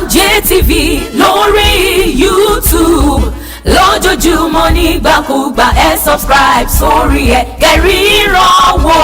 Damj TV lórí YouTube lójoojúmọ́ nígbàkúgbà ẹ subscribe sórí ẹ kẹrìíràn wò.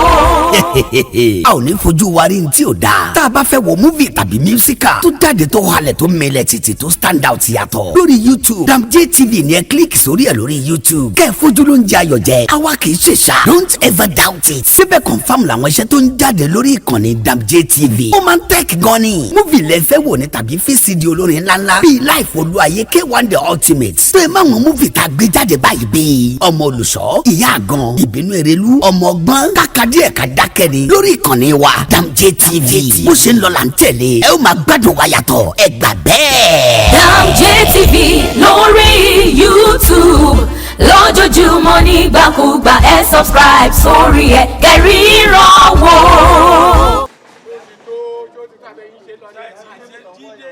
A ò ní fojú wa rí ní tí ò dáa. Tá a bá fẹ́ wo movie tàbí musical tó jáde, tó halẹ̀, tó mẹlẹ̀ títì, tó stand out yàtọ̀ lórí YouTube, Damj TV ní ẹ click sórí ẹ̀ lórí YouTube kẹ́ ẹ fojú ló ń jẹ ayọ̀ jẹ. Àwa kì í ṣe ṣá, don't ever doubt it. Síbẹ̀ confam làwọn iṣẹ́ tó ń jáde lórí ìkànnì Damj TV, ó máa ń tech gan ni. Movie lẹ fẹ́ wò ní tàbí VCD olórin ńláńlá bíi Life Olúwayé, K1 The Ultimate, tó ẹ máa wọn movie tá a gbé jáde báyìí bíi Ọmọ Olùṣọ́, Ìyá Àgàn, Ìbínú Erelú, Ọmọ Ọgbọ́n, kàkà díẹ̀ ká dákẹ́ ni lórí ìkànnì wa Damj TV. Bó ṣe ń lọ là ń tẹ̀lé, ẹ ó máa gbádùn wa yàtọ̀, ẹ gbà bẹ́ẹ̀. Damj TV lórí YouTube lójoojúmọ́ nígbàkúgbà ẹ subscribe sórí ẹ kẹrìíràn wò. Tó tó ti tàbí yín ṣe lọ ní jíde.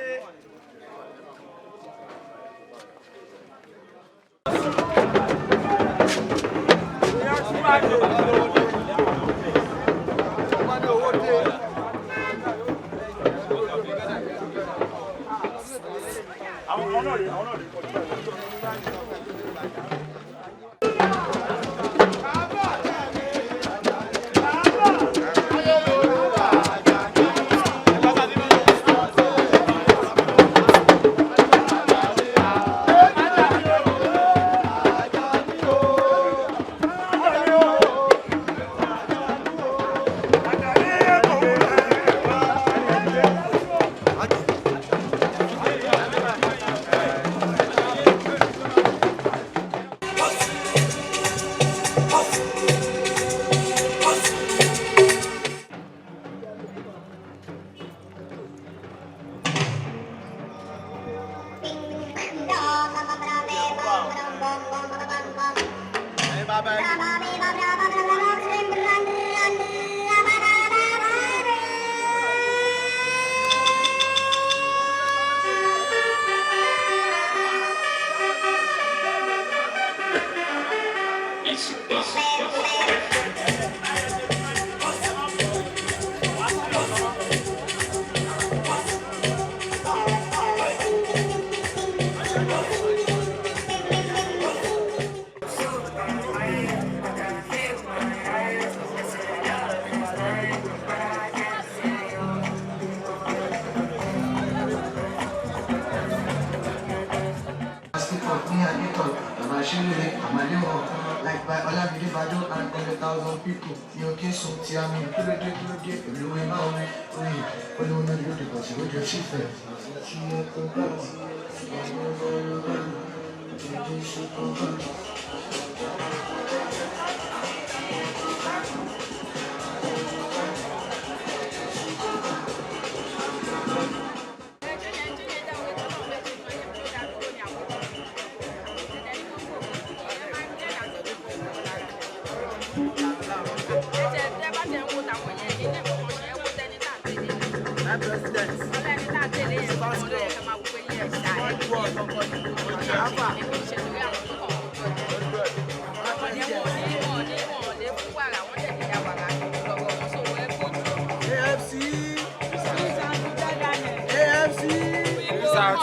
Like by Olamide Bado and 100,000 people. Mi ò kí ń sun tí a mi kí ló dé, kí ló dé olówó máa ń oyin olówó náà ló dìbò sí ojú sífẹ̀. Tí ẹ kó bá ọmọ ọmọ ọmọ ìṣe kó bá. AFC. AFC.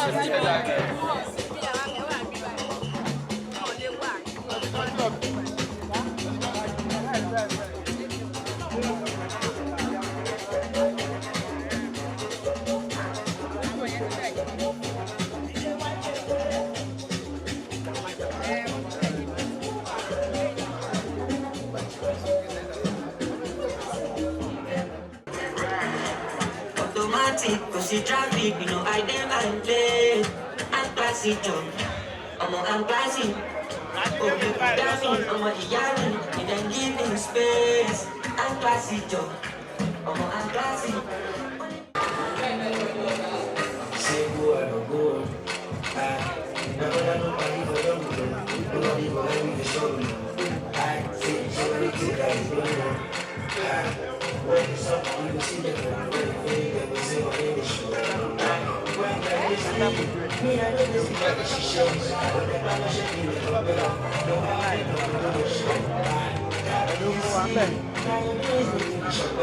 Automatic, kò sí traffic, you know I dey my lane. I'm classy, jọ. Ọmọ, I'm classy. Òbí dá mi, ọmọ ìyá mi, you dey give me space. I'm classy, jọ. Ọmọ, I'm classy. Say go I don't go on. I never let nobody go down with them. Nobody go let me show me. I say everything that is going on. I when it's up, you go see them. When you feel they go say my name is show. I when I sleep, me I know this is like she shows. When the man shake me, no I don't know no show. I don't see. Now you know it's show.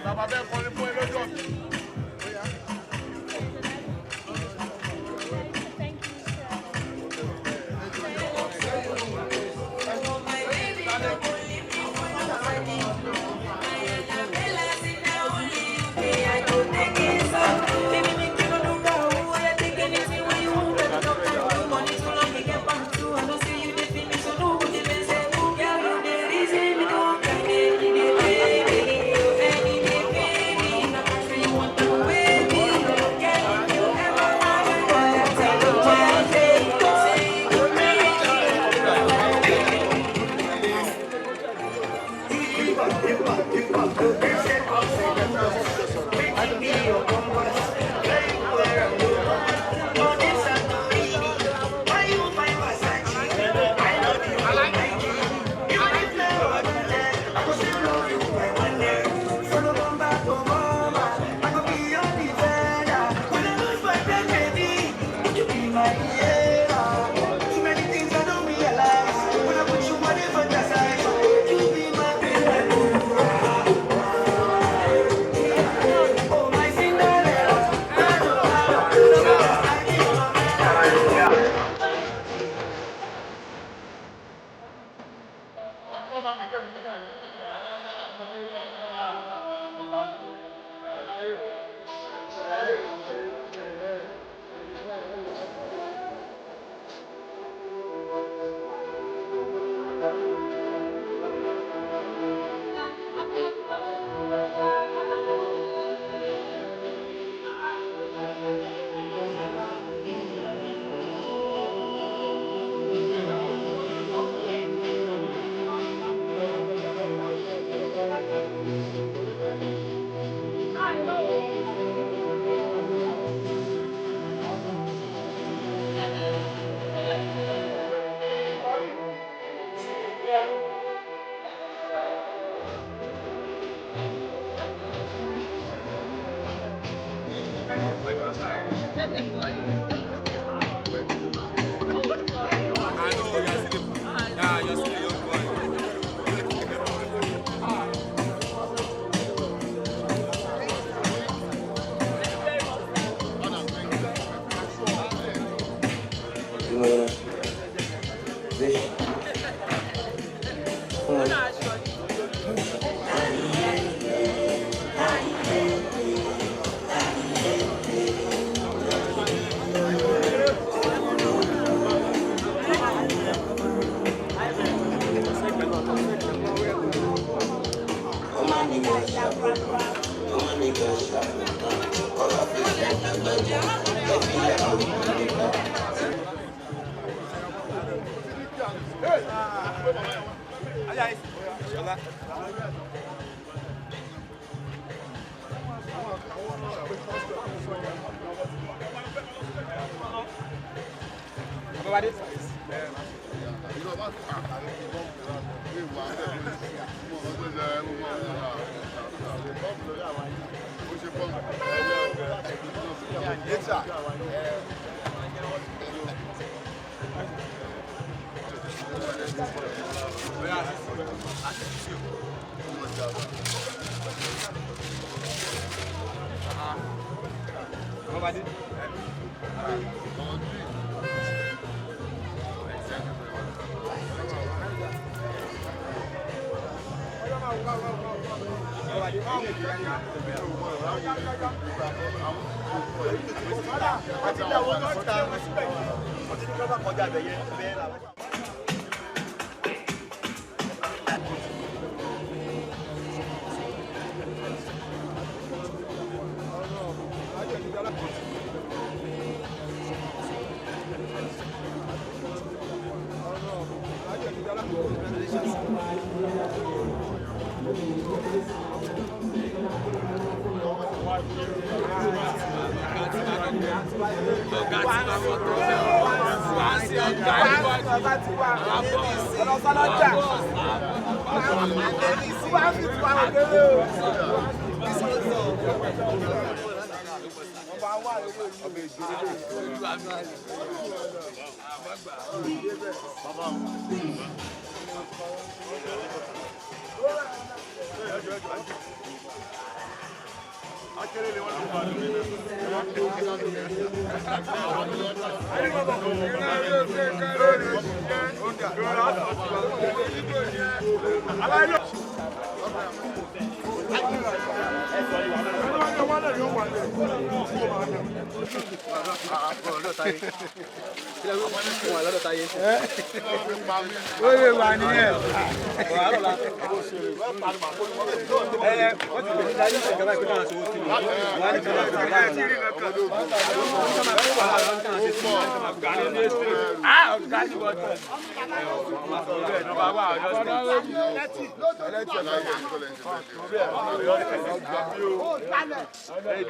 Bàbá bẹ́ẹ̀ kọrin fún ẹ lọ́jọ́ mi.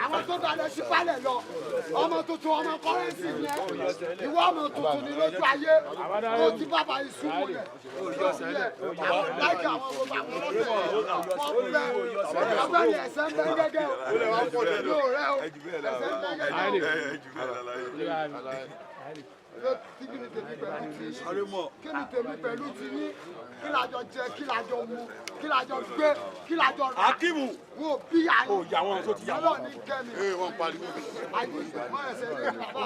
Àwọn tó dalẹ̀ sí palẹ̀ lọ, ọmọ tuntun ọmọ kọ́rẹ́nsì yẹn, ìwọ ọmọ tuntun ni lójú ayé, kò tí bàbá ìṣubú rẹ̀, àwọn láìka àwọn gbogbo àwọn ọlọ́sẹ̀ wọ́n fẹ́, ọgbẹ́ni ẹ̀sẹ̀ ń bẹ́ gẹ́gẹ́ o, yóò rẹ o, ẹ̀sẹ̀ ń bẹ́ gẹ́gẹ́ o. Kí ni tèmi pẹ̀lú ti kí ni tèmi pẹ̀lú ti yín, kí la jọ jẹ, kí la jọ mu, kí la jọ gbé, kí la jọ rà. Akimu. Wo bí àyè. O yà wọn tó ti yà wọn. Ọlọ́run ní kẹ́mi. Ee wọ́n pariwo. Àyè wọ́n ẹsẹ̀ ní bàbá.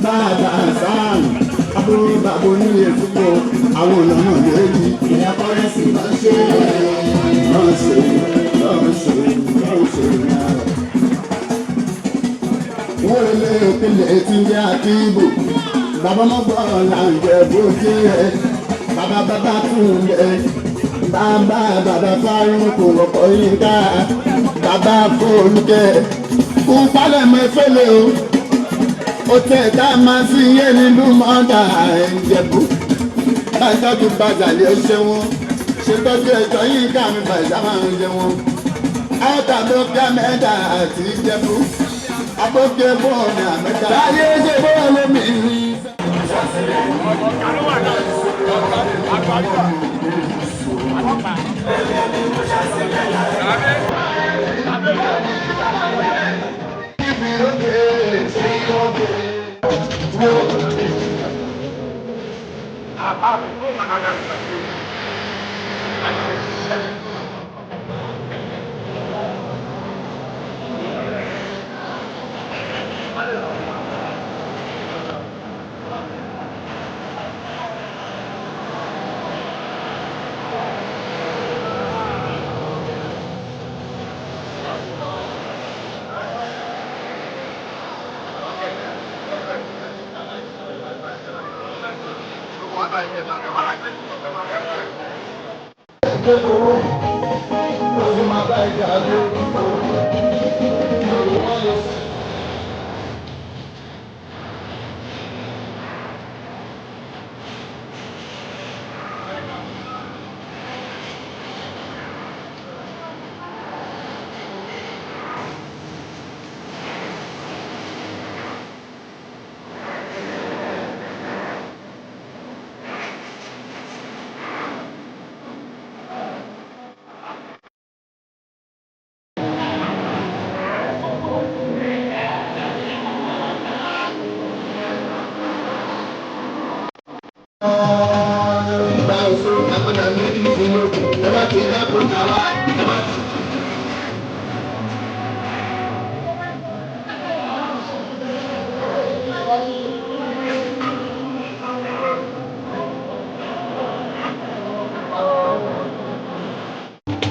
Bàbá sáà àbúrò bàbá onílé túbọ̀ àwọn ọ̀nà lórí. Ìyá kọ́rẹ́sì máa ń ṣe máa ṣe máa ṣe máa ṣe náà. Wọ́n lé ìpínlẹ̀ tí ń jẹ́ Akíbò. Bàbá mọ́gbọ́n là ń jẹ bójú ẹ̀. Bàbá bàbá tún lẹ̀. Bàbá bàbá fárún kò wọ́pọ̀ yín ká. Bàbá fòlùkẹ́. Kú palẹ̀mọ́ ìfẹ́lẹ́ o ó tẹ̀ tá a máa sí iye nínú mọ́dà ẹ̀ǹjẹ̀bú bájọ́jú bàjálẹ̀ ó ṣe wọ́n ṣe tọ́jú ẹ̀jọ́ yìí ká mi bàjá máa ń jẹ wọ́n. áwòtà ló fi àmẹ́ta àti ìjẹ̀bú agbókè bọ́ọ̀lù àmẹ́ta. láyé ṣe bọ́ọ̀lù mi rí.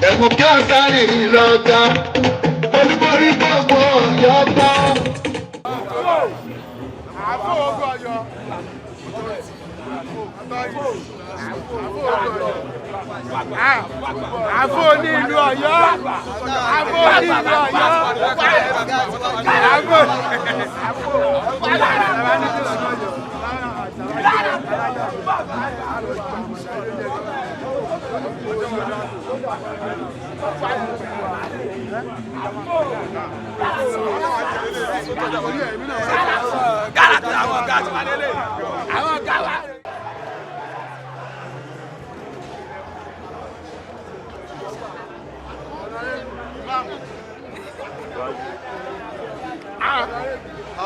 Ẹ̀wọ̀n kí ọ̀sán ìlọ́ta, olúborí gbogbo ọ̀yọ́ bá. Àfọ ní ìlú Ọ̀yọ́. Àfọ ní ìlú Ọ̀yọ́. Àfọ.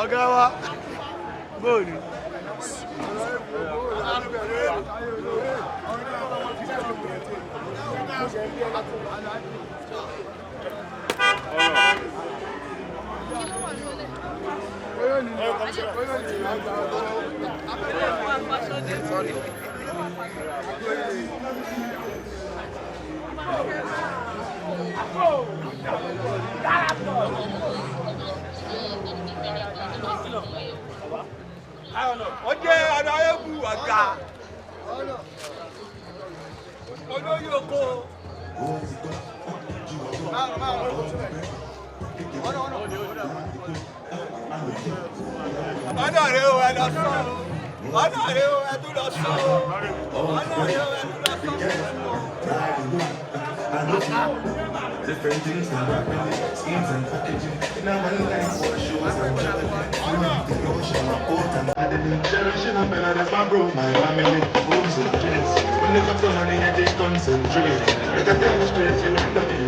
Ọ̀gá wa, bóòlù. Ó jẹ́ adáyébù ọ̀gá. Olóyè oko. Ọ̀nà rẹ̀ o, ẹ lọ sọ o. Ọ̀nà rẹ̀ o, ẹ tún lọ sọ o. Ọ̀nà rẹ̀ o, ẹ tún lọ sọ o. Different things and happening, schemes and packaging. In our life, what shows and traveling. The ocean, my boat and paddling. Cherishing up and that's my bro, my family. Moves and drinks. When it comes to money, I just concentrate. Like I tell you straight, you know me.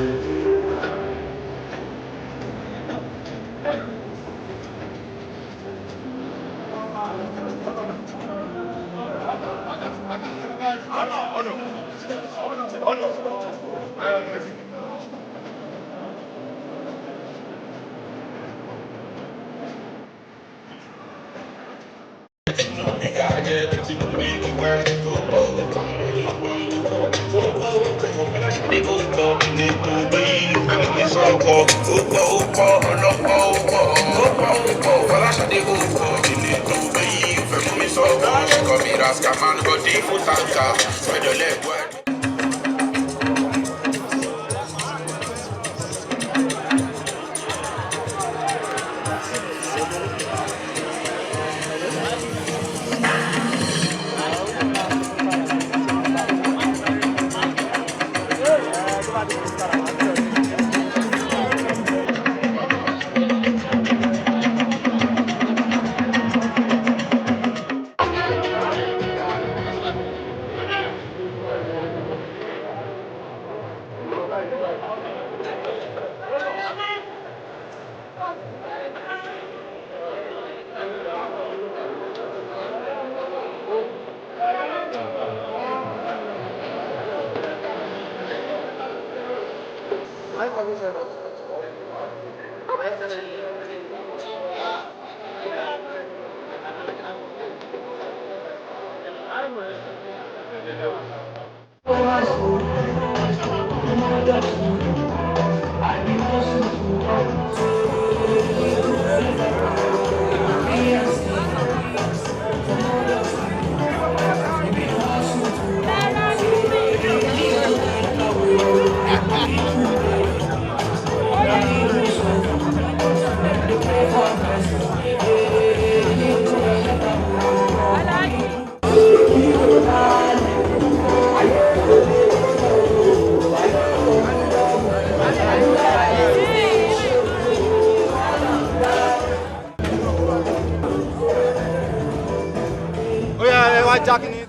Ó yá, ẹ wá já kínní.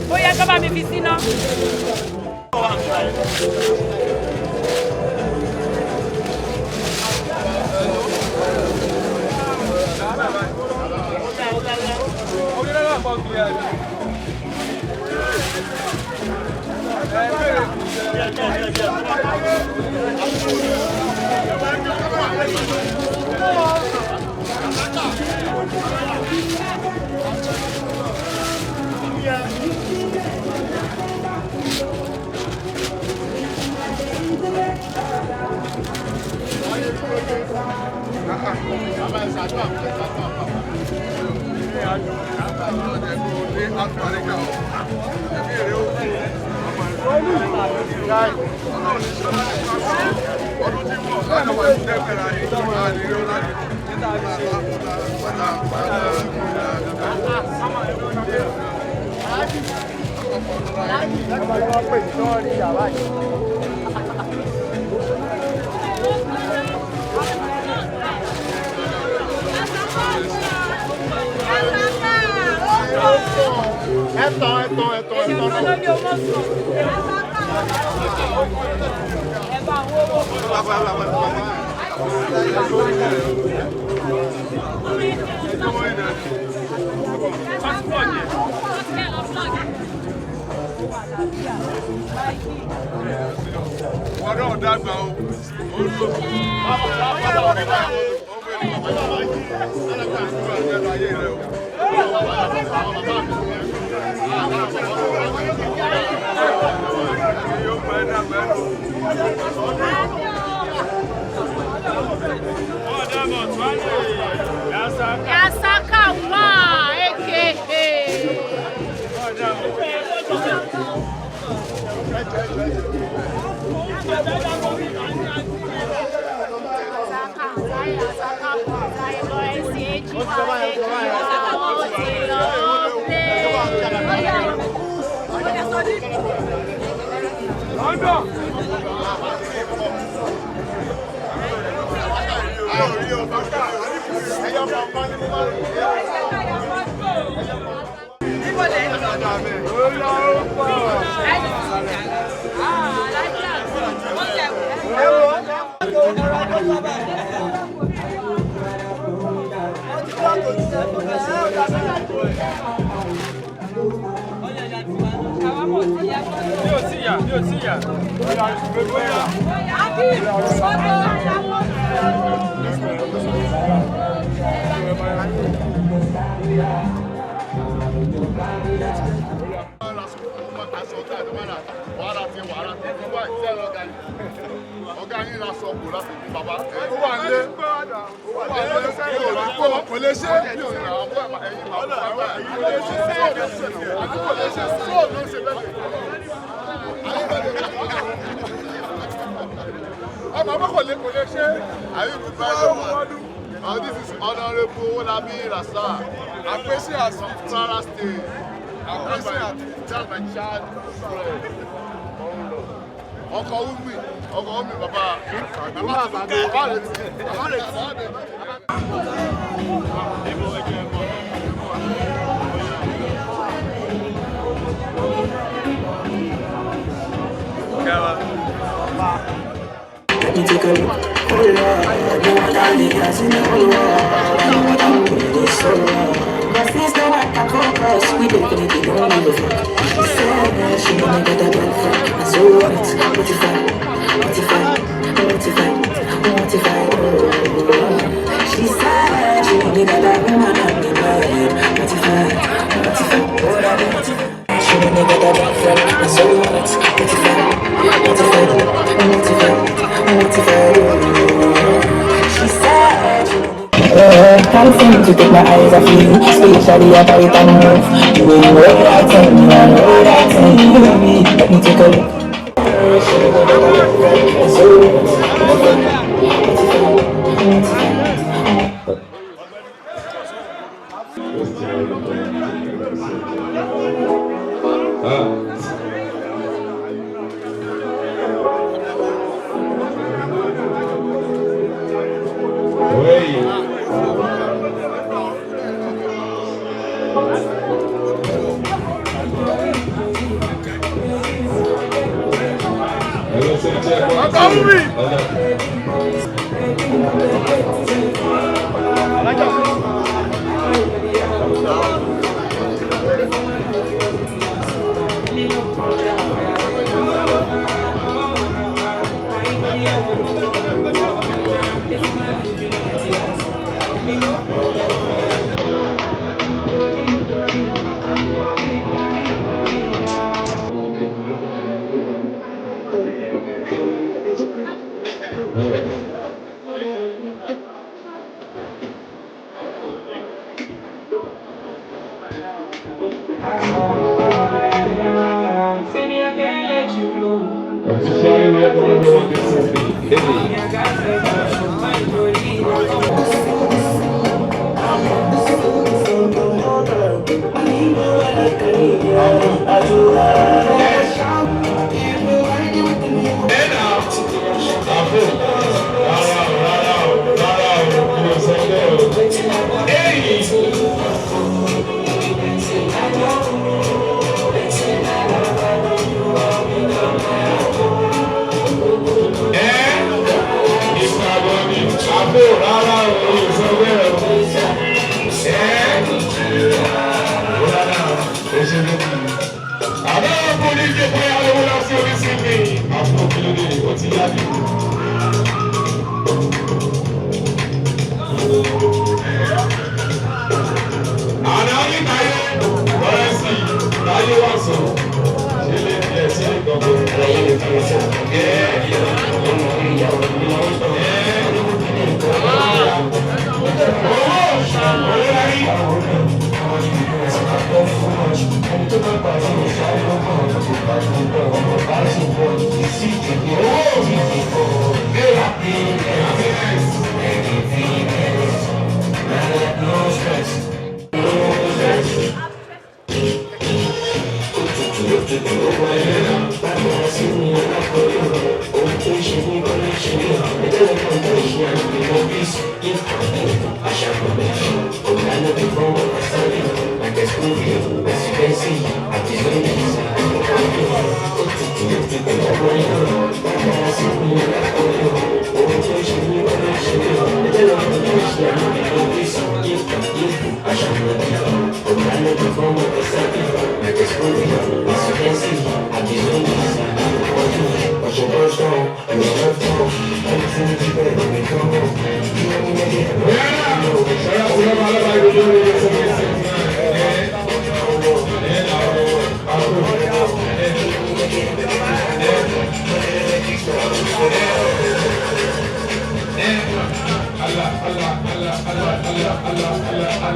Bóyá tó bá mi fi síná. Yasaka wa aka. Ọ̀gá yín ra sọ kò láti fi bàbá ó wà nílé ó wà nílé kò lè ṣe kò lè ṣe sóòlù ṣe bẹ́ẹ̀ ọmọ ọmọ kò lè ṣe. This is Honorable Owolabi Rasaq. Apesi as Kwara State. Apesi as that's my child friend. Ọkọ Umi, ọkọ Umi bàbá bàbá bàbá rẹ̀ ti bàbá rẹ̀ ti. Let me take a look. Oh Lord, I know what I'm the gas in the whole world. I know what I'm doing this so long. But since now I can focus, we definitely don't give a fuck. She said that she wanna get a girlfriend. And so what? What if I? What if I? What if I? What if I? Oh, she said she wanna get a woman on the bed. What if I? What if I? What if I? She wanna get a girlfriend. And so what? What if I? What if I? What if I? What if I? She said can't seem to take my eyes off you. Spatially about it and move. The way you work that thing, I know that thing. Baby, let me take a look. Officially welcome everyone this evening. Hey.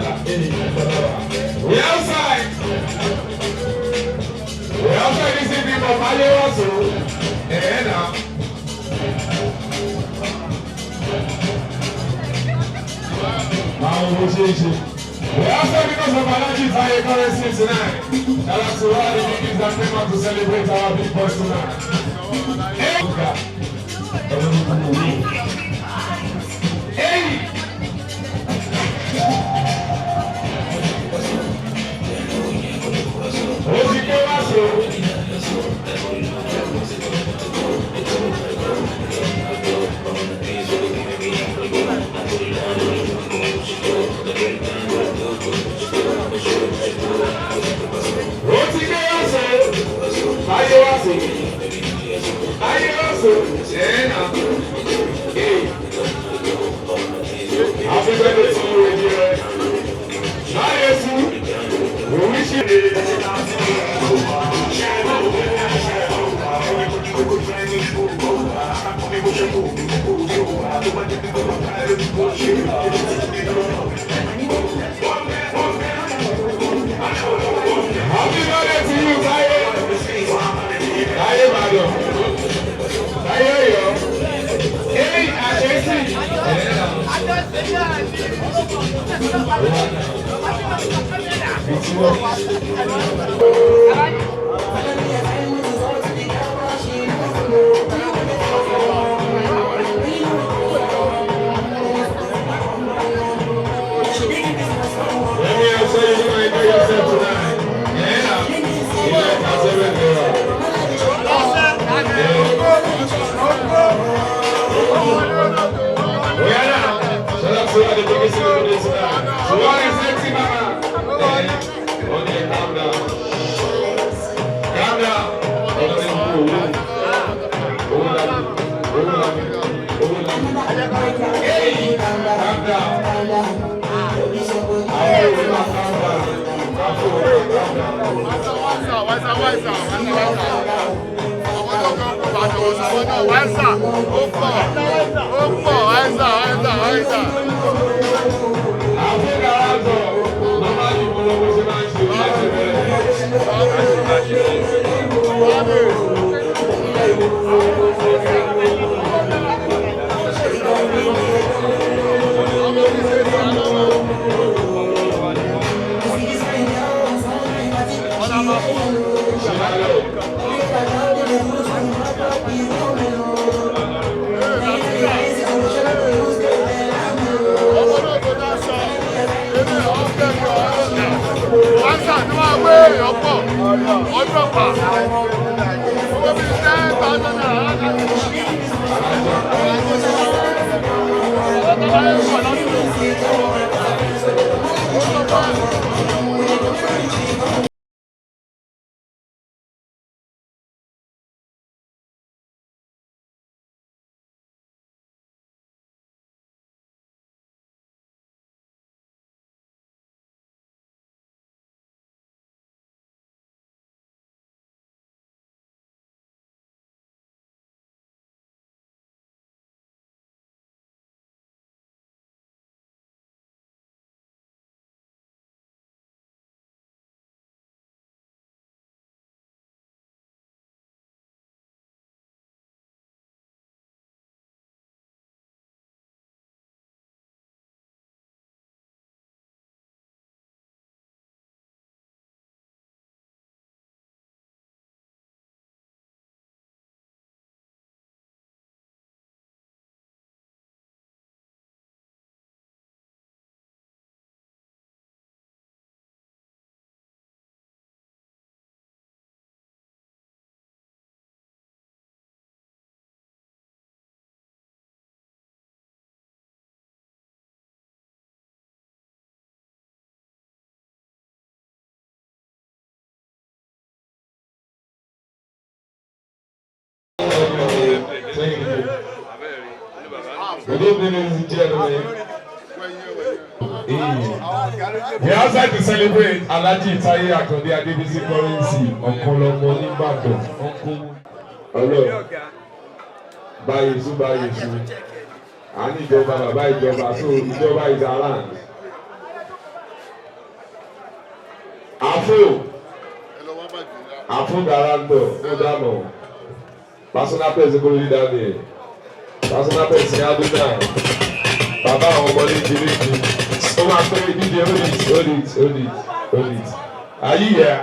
We outside. We outside this evening for Malewaso. Eh now. We outside because of Alhaji Taye Currency tonight. Shout out to all the niggas that came out to celebrate our big boys tonight. Hey! Hey! Ó ti pé wá so. Ó ti pé wá so. Ayé wá so. Ayé wá so. Ẹ̀ nà. Hey. Happy birthday to you, Ejire. Láyé sí. Oríṣiríṣi. Happy birthday to you, Taye. Taye Ìbàdàn. Taye Ọ̀yọ́. Hey, Àṣẹ́sì. Let me also you gonna enjoy yourself tonight. Yeah, you like us everything. Yeah, now. Shout out to all the biggest celebrities tonight. So what is sexy mama? Yeah. Okay, calm down. Calm down. Hey, calm down. Thank you. Good evening, ladies and gentlemen. We are outside to celebrate Alhaji Taye Akande Adebisi Currency, Ọ̀kanlọ́mọ nìbàdàn, Ọlọ́run, Báyìísú Báyìísú, à ní ìjọba bàbá ìjọba, so ìjọba is around. Àfo, Àfo Darando, ó dànù, personal person kò ní Daniel, personal person Adonai, bàbá àwọn ọmọ ní ìdílé. Ó máa pé dídé. Hold it, hold it, hold it, hold it. Are you here?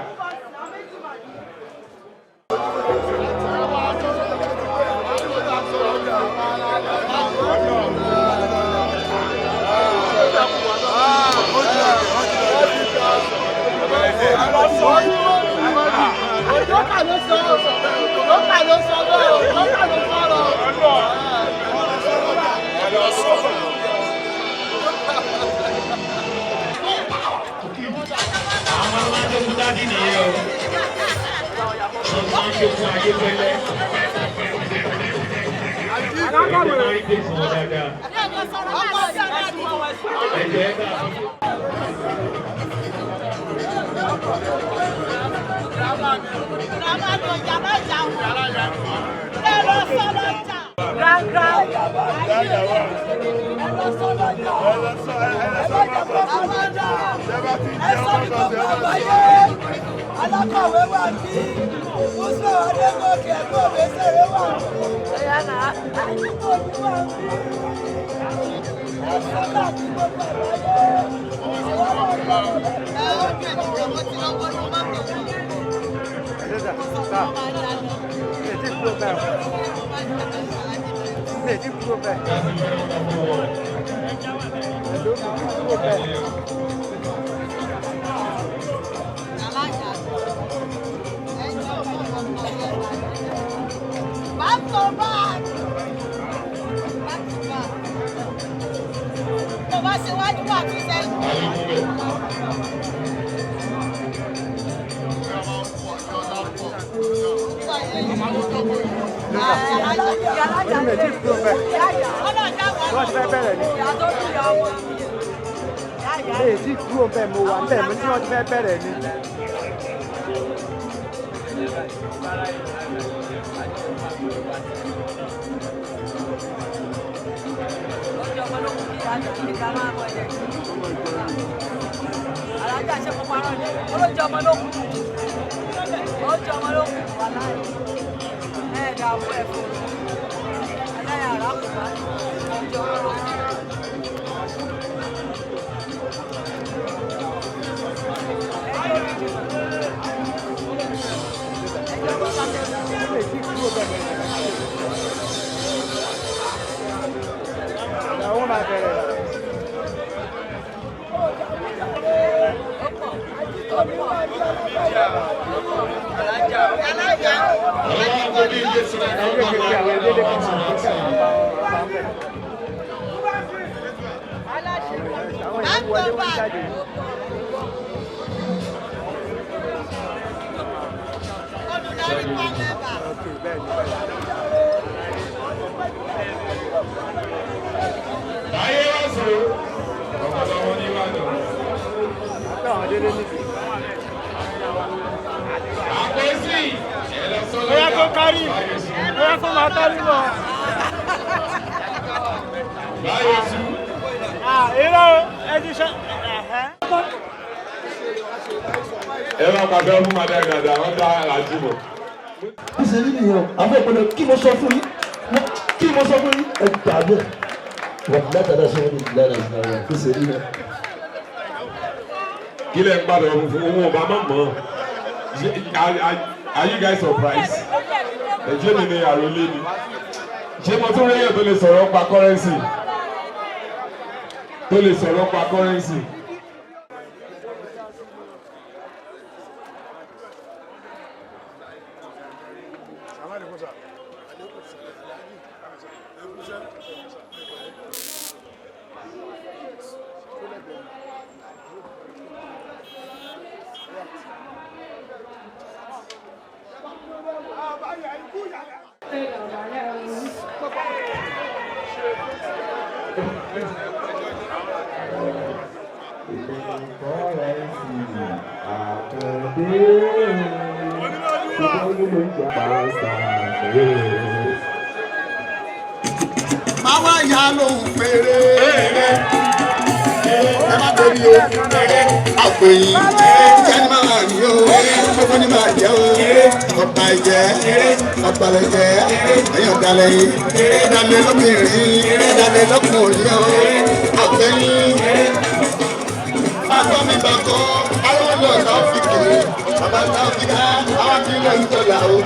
Alákọ̀wé wà bí Musa Adégòkè ẹ̀gbọ́n mi ṣeré wà bí àdúgbò mi wà bí ẹ̀sọ́ láti gbogbo àgbáyé Back to back. Back to back. Tó bá ṣe wájú wà tún sẹ́yìn. Èyí tí kúrò bẹ́ẹ̀ mo wà bẹ́ẹ̀ mo tí wọ́n ti fẹ́ bẹ̀rẹ̀ ni. Alájà ṣe mo parọ́ ni, olóúnjẹ ọmọ ló kù. Oúnjẹ ọmọ ló kù wà láì. Ẹ dààmú ẹ̀ fún un. Aláya àrà kò bá oúnjẹ ọmọ ló kù. Táyé wá sọ ọ̀pọ̀lọpọ̀ ní Ìbàdàn. Àpèsì ẹ lọ sọ́lọ́jà. Bóyá kó kárí, bóyá kó máa kárí mọ́. Báyọ̀ sùn. Irọ́ ẹ ti ṣe. Ẹ bá pàṣẹ fún Madam Dada, wọ́n dá alájú mọ̀. Bí ṣe rí nìyẹn o, àfọ ìpínlẹ̀ kí mo sọ fún yín, kí mo sọ fún yín, ẹ gbà bẹ́ẹ̀. Wà látàdá sọ wọ́n ní ìlànà ìlànà bí ṣe rí nìyẹn. Kí lẹ̀ ń gbàdọ̀ ọ̀hún fún owó ọba mọ̀ mọ́? Are you guys surprised? Ẹ̀jẹ̀ mi ni àròlé mi. Ṣé mo tún réyàn tó lè sọ̀rọ̀ pa currency? Tó lè sọ̀rọ̀ pa currency? Máa wá ya lóhùn péré. Ẹ má torí o, àpèyìn, jẹ́ni máa rí o, gbogbo ni máa jẹ́ o, ọ̀pá ẹ̀jẹ̀, ọ̀pàlẹ̀ jẹ́, ẹ̀yìn ọ̀dàlẹ̀ yìí, ọ̀dàlẹ̀ lóbìnrin, ọ̀dàlẹ̀ lọ́kùnrin o, àpèyìn. Bàbá mi bá kọ́, àwọn ọlọ́ọ̀ta fìkì, bàbá ta fìkà, àwọn tí ń lọ ìtọ́lá o.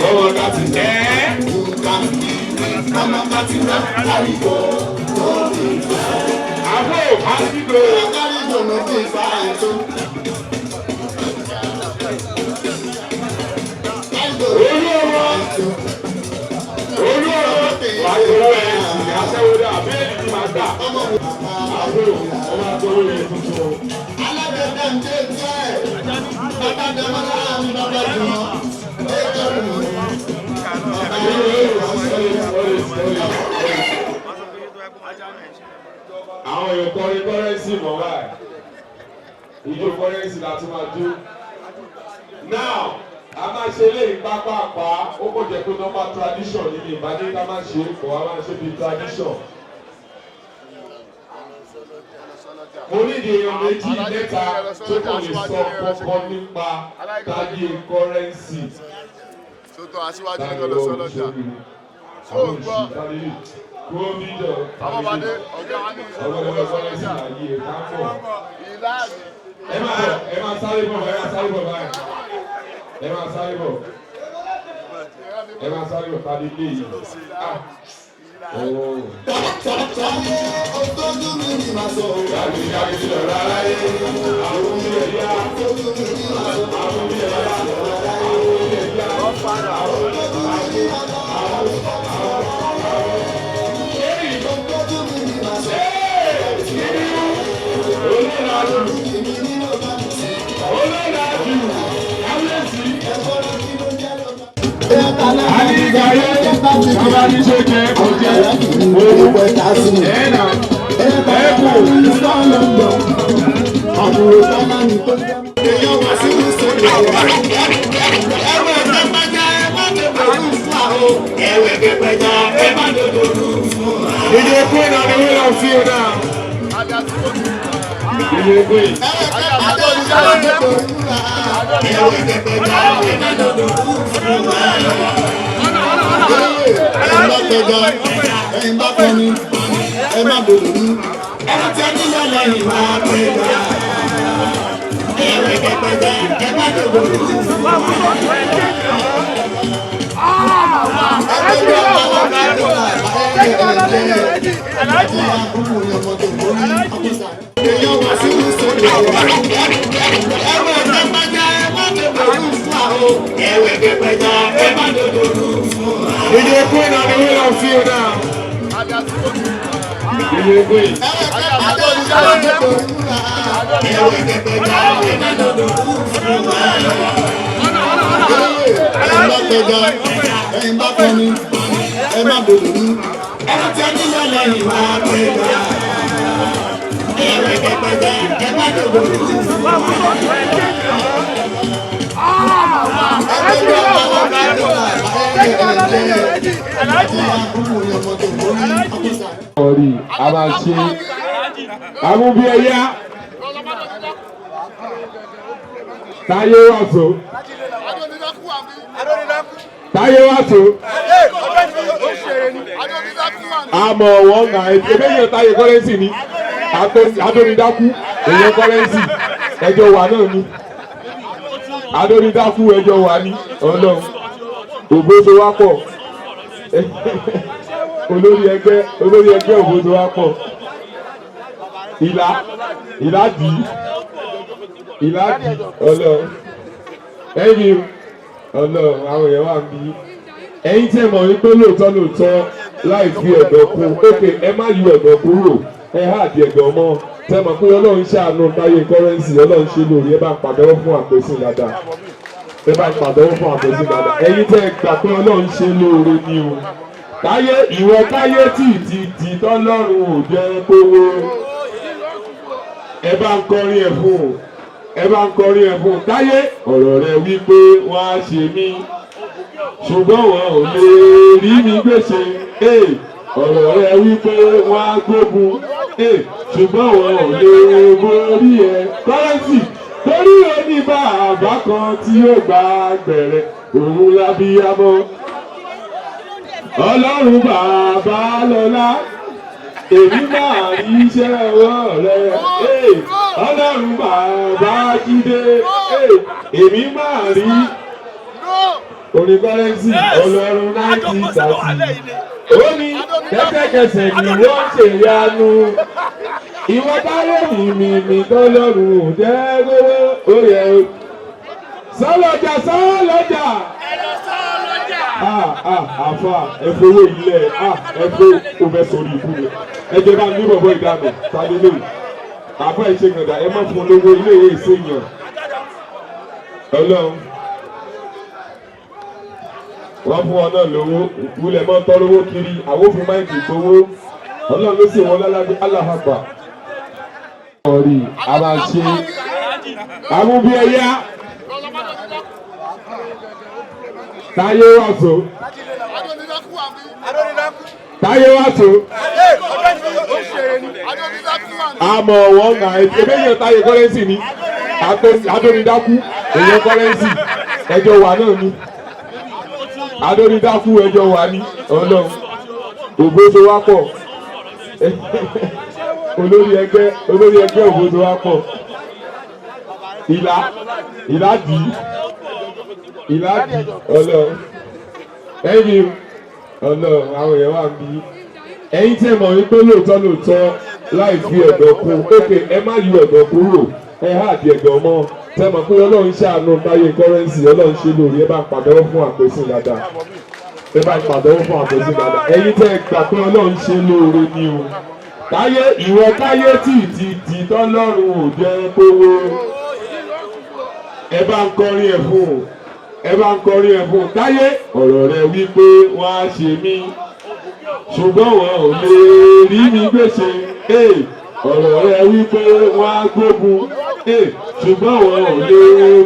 Lọ́wọ́ láti ẹ́. Nǹkan mama fatima karigo lórí ìfẹ́. Àbò àdìgbò. Karigo ló fi fa ètò. Olú ọmọ. Olú ọmọ. Wàá gbowó ẹ̀ sì aṣẹ́wó dà bẹ́ẹ̀ni ni màá gbà. Àbò ọmọ àgbowó yẹn tuntun. Alágbẹ̀dẹ ń jẹ́ jẹ́ bàbá dẹ́mọ́lá mi bàbá jùmọ̀ ẹ̀jẹ̀ mi. Àwọn èèyàn kọrin kọ́rẹ́nsì mọ̀ báyìí. Ìjó kọ́rẹ́nsì la tún máa jó. Now, a máa ṣe eléyìí pápápá, ó kò jẹ́ pé normal tradition ní ìbàdí ká máa ṣe é kọ́, a máa ṣe bíi tradition. Mo ní ìdí èèyàn méjì mẹ́ta tó kàn lè sọ kọ́kọ́ nípa Táyé kọ́rẹ́nsì. Sótọ́ aṣíwájú ní kọ́lọ́ sọ́lọ́jà. Ṣó o gbọ́? Abọ́badé ọ̀gá wa ní ìṣòro sọ́lọ́jà. Ìlà mi. Ẹ máa sáré bọ̀, ẹ máa sáré bọ̀ báyìí. Ẹ máa sáré bọ̀. Ẹ máa sáré bọ̀ tàbí ilé yìí. Ah. Oh. Ojú mi ni màá sọ. Yàgì yàgì lọ̀rọ̀ aráyé. Àwọn omi ẹ̀yà. Ojú mi ni màá sọ. Àwọn omi ẹ̀yà. Àwọn omi ẹ̀yà. Àwọn omi ẹ̀yà. DJ Queen on the wheel of steel now. DJ Queen. Ẹ̀yin bá kọrin, ẹ má dòdò ní. Ẹni tí ẹni yọ lẹ́yìn máa pẹ́ gbà. Ẹ̀rẹ̀ pẹpẹjẹ, ẹ má dòdò ní. Èèyàn wá sí ìsọ̀rọ̀. Ẹ̀wẹ̀ DJ Queen on the wheel of steel now. DJ Queen. Ẹ bá pẹja, ẹ bá pọnmi, ẹ má dòdò rú. Ẹ tẹ nílẹ̀ lẹ́yìn wá pẹja. Ẹ̀wẹ̀ pẹja, ẹ má dòdò rú. Ọ̀rí a máa ṣe amúbíẹ̀yá Táyé Wàsó. Táyé Wàsó. Àmọ̀ wọ́n nà ebe yẹn Táyé kọ́rẹ́nsì ni Adónidákú èyàn kọ́rẹ́nsì ẹjọ́ wà náà ni Adónidákú ẹjọ́ wà ní Ọlọ́run ògbóso wá pọ̀ olórí ẹgbẹ́ ògbóso wá pọ̀ ìlà ìlà dì Ọlọ́run ẹ̀yin Ọlọ́run àwọn èèyàn wà ń bí ẹ̀yin tí ẹ mọ̀ wípé lóòótọ́ lóòótọ́ láì fi ẹ̀dọ̀ kún ókè ẹ má yọ ẹ̀dọ̀ kúrò ẹ há àdì ẹ̀dọ̀ mọ́ tẹ mọ̀ pé Ọlọ́run ṣàánú Táyé kọ́rẹ́nsì Ọlọ́run ṣe lórí ẹ bá ń pàtẹ́wọ́ fún àpèsè dáadáa ẹ bá ń pàtẹ́wọ́ fún àpèsè dáadáa ẹ̀yin tẹ́ ẹ gbà pé Ọlọ́run ṣe lóore ni o Táyé ìwọ Táyé tì tì tì tọ́lọ́run ò jẹ́ kówó ẹ bá ń kọrin ẹ̀ fún ẹ bá ń kọrin ẹ̀ fún Táyé ọ̀rọ̀ rẹ wípé wọ́n á ṣe mí ṣùgbọ́n wọn ò lè rí mi gbèsè ọ̀rọ̀ rẹ wípé wọ́n á gbógun ṣùgbọ́n wọn ò lè borí ẹ kọ́rẹ́nsì torí ó ní bàbá kan tí ó gba gbẹ̀rẹ̀ òun lábíyámọ́ Ọlọ́run bàbá lọ́lá èmi máa rí iṣẹ́ ọwọ́ rẹ Ọlọ́run bàbá jídé èmi máa rí orin kọ́rẹ́nsì Ọlọ́run 1930 ó ní kẹ́sẹ̀kẹsẹ̀ ni wọ́n ṣe yanu ìwọ táyé mímìmì tọ́lọ́run ò jẹ́ gbówó ó yẹ o sọlọ́jà sọlọ́jà àfa ẹ̀fọ́wọ́ ilẹ̀ ẹ̀fọ́ òfẹ́ sórí ikú mi ẹ jẹ́ bá ní bọ̀bọ̀ ìdánù tani lóyè àfa ìṣègùn ẹ má fún olówó ilé ìwé ìṣèyàn Ọlọ́run wọ́n fún ọ náà lówó ìwúlẹ̀ mọ́ tọ́lówó kiri àwọn òfin máìkì gbowó Ọlọ́run ló sì wọ́n lálágbé aláhàgbà. Ọ̀rí a máa ṣe amúbíẹ̀yá Táyé Wàsó. Táyé Wàsó. Àmọ̀ wọ́n nà ebe yẹn Táyé kọ́rẹ́nsì ni Adónidákú èyàn kọ́rẹ́nsì ẹjọ́ wà náà ni Adónidákú ẹjọ́ wà ní Ọlọ́run ògbóso wá pọ̀ olórí ẹgbẹ́ ògbóso wá pọ̀ ìlà dì Ọlọ́run ẹ̀yin Ọlọ́run àwọn èèyàn wà ń bí ẹ̀yin tí ẹ mọ̀ wípé lóòótọ́ lóòótọ́ láì fi ẹ̀dọ̀ kún ókè ẹ má yọ ẹ̀dọ̀ kúrò ẹ há àdì ẹ̀dọ̀ mọ́ tẹ mọ̀ pé Ọlọ́run ṣàánú Táyé kọ́rẹ́nsì Ọlọ́run ṣe lórí ẹ bá ń pàtẹ́wọ́ fún àpèsè dáadáa ẹ bá ń pàtẹ́wọ́ fún àpèsè dáadáa ẹ̀yin tẹ́ ẹ gbà pé Ọlọ́run ṣe lóore ni o Táyé ìwọ Táyé tì tì tì tọ́lọ́run ò jẹ́ kówó ẹ bá ń kọrin ẹ̀ fún ẹ bá ń kọrin ẹ̀ fún Táyé ọ̀rọ̀ rẹ wípé wọ́n á ṣe mí ṣùgbọ́n wọn ò lè rí mi gbèsè ọ̀rọ̀ rẹ wípé wọ́n á gbógun ṣùgbọ́n wọn ò lè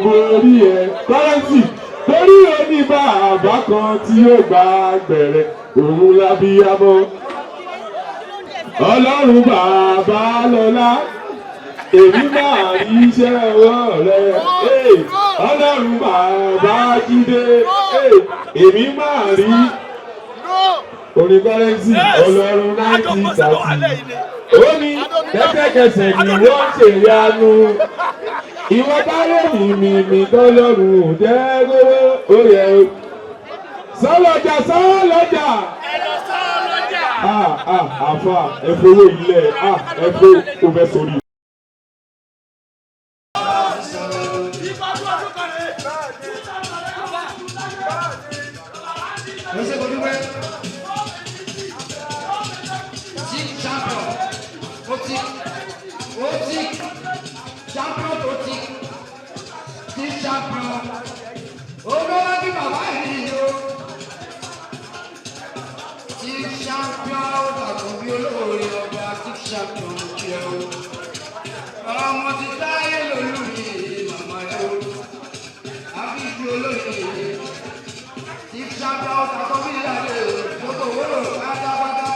borí ẹ kọ́rẹ́nsì torí ó ní bàbá kan tí ó gba gbẹ̀rẹ̀ òun lábíyámọ́ Ọlọ́run bàbá lọ́lá èmi máa rí iṣẹ́ ọwọ́ rẹ Ọlọ́run bàbá jídé èmi máa rí orin kọ́rẹ́nsì Ọlọ́run 1930 ó ní kẹ́sẹ̀kẹsẹ̀ ni wọ́n ṣe yanu ìwọ táyé mímìmì tọ́lọ́run ò jẹ́ gbówó ó yẹ o sọlọ́jà sọlọ́jà àfa ẹ̀fọ́wọ́ ilẹ̀ ẹ̀fọ́ òfẹ́ sórí. Champion. Olówó bí bàbá yìí o. Chief Champion àkànbí olóore ọba Chief Champion kí ẹ o. Ọmọ ti táyé lòlú yìí màmá ẹ o. Àbíjú olóye. Chief Champion àkànbí ìyáde gbogbo wúlò pátápátá.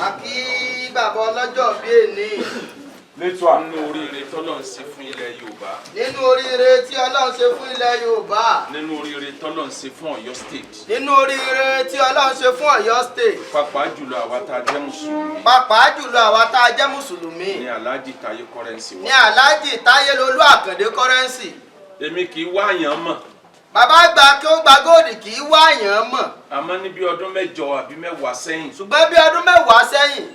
Àkí bàbá ọlọ́jọ́ bí èní. Nínú oríire tọ́lọ̀ ń ṣe fún ilẹ̀ Yorùbá. Nínú oríire tí Ọlọ́run ṣe fún ilẹ̀ Yorùbá. Nínú oríire tọ́lọ̀ ń ṣe fún Ọ̀yọ́ State. Nínú oríire tí Ọlọ́run ṣe fún Ọ̀yọ́ State. Pàápàá jùlọ àwa tá a jẹ́ Mùsùlùmí. Pàápàá jùlọ àwa tá a jẹ́ Mùsùlùmí. Ní Alhaji Taye Currency wa. Ní Alhaji Taye Lolú Àkàndé Currency. Èmi kì í wá àyàn mọ̀. Bàbá àgbà kí ó gba góòdì kì í wá àyàn mọ̀. Àmọ́ ní bí ọdún 8 àbí 10 sẹ́yìn. Ṣùgbọ́n bí ọdún 10 sẹ́yìn.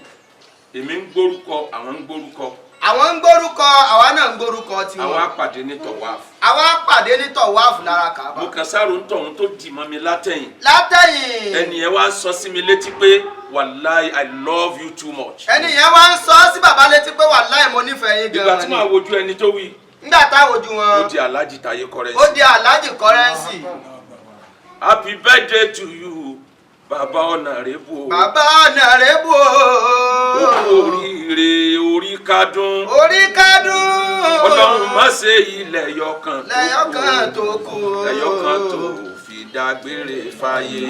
Èmi ń gbórúkọ, àwọn ń gbórúkọ. Àwọn ń gbórúkọ, àwa náà ń gbórúkọ tiwọn. Àwa pàdé ní tọ̀wáàfù. Àwa pàdé ní tọ̀wáàfù lára Kàábà. Mo kàn sáré ń tọ̀hún tó dì mọ́ mi látẹ̀yìn. Látẹ̀yìn. Ẹnì yẹn wá ń sọ sí mi létí pé wàláì I love you too much. Ẹnì yẹn wá ń sọ sí bàbá létí pé wàláì mo nífẹ̀ẹ́ yín gan-an. Ìgbà tí màá wojú ẹni tó wí. Nígbà tá a wojú wọn. Ó di Alhaji Taye Currency. Ó di Alhaji Currency. Happy birthday to you, Bàbá Ọ̀nàrẹ́bù. Bàbá Ọ̀nàrẹ́bù. Ó kú oríire orí kádùn. Orí kádùn. Ọlọ́run má ṣe ilẹ̀ yọkan tó kù. Lẹ́yọ̀kan tó kù. Lẹ́yọ̀kan tó fi dágbére fáyé.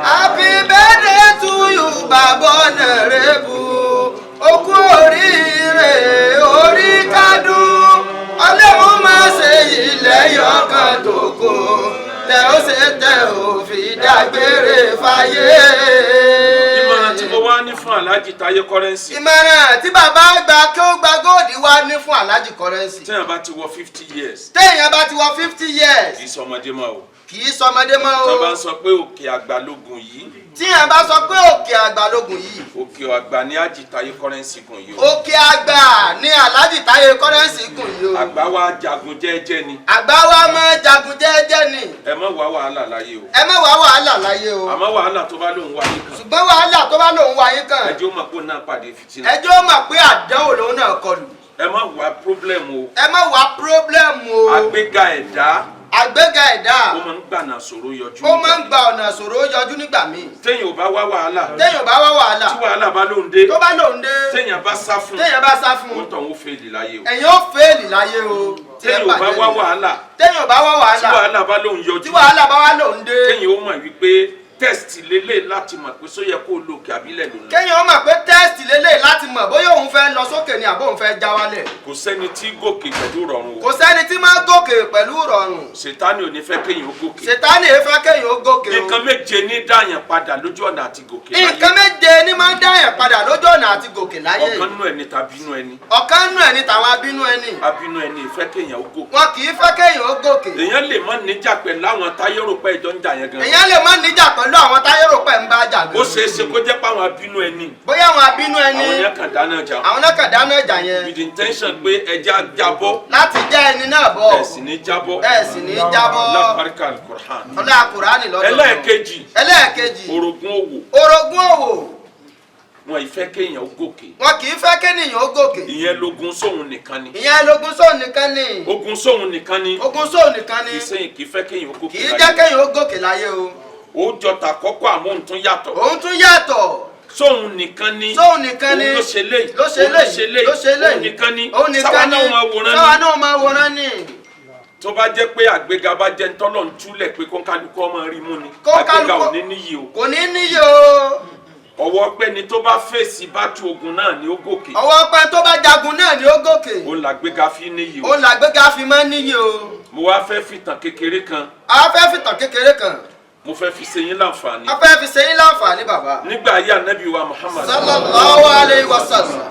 Happy birthday to you, Bàbá Ọ̀nàrẹ́bù. Ó kú oríire orí kádùn. Ọlọ́run má ṣe ilẹ̀ yọkan tó kù. Tẹ ó ṣe tẹ ò fi dágbére fáyé. Ìmọ̀ràn tí mo wá ní fún Alhaji Taye Currency. Ìmọ̀ràn tí bàbá àgbà kí ó gba góòdì wá ní fún Alhaji Currency. Téèyàn bá ti wọ 50 years. Téèyàn bá ti wọ 50 years. Kì í sọmọdé mọ́ o. Kì í sọmọdé mọ́ o. Tó bá ń sọ pé òkè àgbà lógun yìí. Tí yẹn bá sọ pé òkè àgbà lógun yìí. Òkè àgbà ní Àjì Táyé Currency gùn yìí o. Òkè àgbà ní Alhaji Táyé Currency gùn yìí o. Àgbà wa jagun jẹ́ẹ́jẹ́ ni. Àgbà wa máa jagun jẹ́ẹ́jẹ́ ni. Ẹ má wá wàhálà láyé o. Ẹ má wá wàhálà láyé o. Àmọ́ wàhálà tó bá lóun wáyé kan. Ṣùgbọ́n wàhálà tó bá lóun wáyé kan. Ẹ jẹ́ ó mọ̀ pé òun náà pàdé fìtínà. Ẹ jẹ́ ó mọ̀ pé àdánwò lòun náà kọlù. Ẹ má wá problem o. Ẹ má wá problem o. Àgbéga ẹ̀dá. Àgbéga ẹ̀dá. Ó máa ń gbànà ṣòro yọjú. Ó máa ń gba ọ̀nà ṣòro yọjú nígbà míì. Téèyàn ò bá wá wàhálà. Téèyàn ò bá wá wàhálà. Tí wàhálà bá lóun dé. Tó bá lóun dé. Téèyàn bá sá fún. Téèyàn bá sá fún. Ó tàn ó fèèlì láyé o. Ẹ̀yin ó fèèlì láyé o. Téèyàn ò bá wá wàhálà. Téèyàn ò bá wá wàhálà. Tí wàhálà bá lóun yọjú. Tí wàhálà bá wá lóun dé. Téèyàn ó mọ̀ wípé test lélẹ̀ láti mọ̀ pé sóyẹ kó lo òkè àbílẹ̀ lòun. Kéèyàn mọ̀ pé test lélẹ̀ láti mọ̀ bóyá òun fẹ́ lọ sókè ni àbó òun fẹ́ já wálẹ̀. Kò sẹ́ni tí gòkè pẹ̀lú rọrùn o. Kò sẹ́ni tí máa gòkè pẹ̀lú rọrùn. Sètánì ò ní fẹ́ kéèyàn ó gòkè. Sètánì ò fẹ́ kéèyàn ó gòkè o. Nǹkan méje ní dáyàn padà lójú ọ̀nà àti gòkè láyé. Nǹkan méje ní máa ń dáyàn padà lójú ọ̀nà àti gòkè láyé. Ọ̀kan nínú ẹni tàbínú ẹni. Ọ̀kan nínú ẹni tàwọn abínú ẹni. Abínú ẹni ìfẹ́ kéèyàn ó gòkè. Wọn kì í fẹ́ kéèyàn ó gòkè. Èèyàn lè má níjà pẹ̀lú àwọn táyé rò pé ìjọ ń jà yẹn gan. Èèyàn lè má níjà pẹ̀lú àwọn táyé rò pé ń bá jà gan. Ó ṣeé ṣe kó jẹ́ pé àwọn abínú ẹni. Bóyá àwọn abínú ẹni. Àwọn yẹn kàn dáná jà. Àwọn náà kàn dáná jà yẹn. With the intention pé ẹja jábọ́. Láti já ẹni náà bọ́. Ẹ sì ní jábọ́. Ẹ sì ní jábọ́. Lápáríkà Al-Qur'an. Ọlá Kùránì lọ́dọ̀. Ẹlẹ́ẹ̀kejì. Ẹlẹ́ẹ̀kejì. Orogún òwò. Orogún òwò. Wọn ì fẹ́ kéèyàn ó gòkè. Wọn kì í fẹ́ kéèyàn ó gòkè. Ìyẹn logun sóhun nìkan ni. Ìyẹn logun sóhun nìkan ni. Ogun sóhun nìkan ni. Ogun sóhun nìkan ni. Ìsẹ́yìn kì í fẹ́ kéèyàn ó gòkè láyé. Kì í jẹ́ kéèyàn ó gòkè láyé o. Ó jọ tàkọ́kọ́ àmọ́ òun tún yàtọ̀. Òun tún yàtọ̀. Sóhun nìkan ni. Sóhun nìkan ni. Òun ló ṣe léyìí. Ló ṣe léyìí. Ló ṣe léyìí. Òun nìkan ni. Òun nìkan ni. Sáwa náà máa wòran ni. Sáwa náà máa wòran ni. Tó bá jẹ́ pé àgbéga bá jẹ́ ntọ́lọ̀ ń túlẹ̀ pé kónkálukú ọmọ rí mú ni. Àgbéga ò ní níyì o. Kò ní níyì o. Ọwọ́ pé ni tó bá fèsì bátú ogun náà ni ó gòkè. Ọwọ́ pé tó bá jagun náà ni ó gòkè. Òun làgbéga fi níyì o. Òun làgbéga fi máa níyì o. Mo wá fẹ́ fìtàn kékeré kan. A fẹ́ fìtàn kékeré kan. Mo fẹ́ fi ṣe yín láǹfààní. A fẹ́ fi ṣe yín láǹfààní bàbá. Nígbà ayé ànábì wa Muhammad. Sallallahu alayhi wa sallam.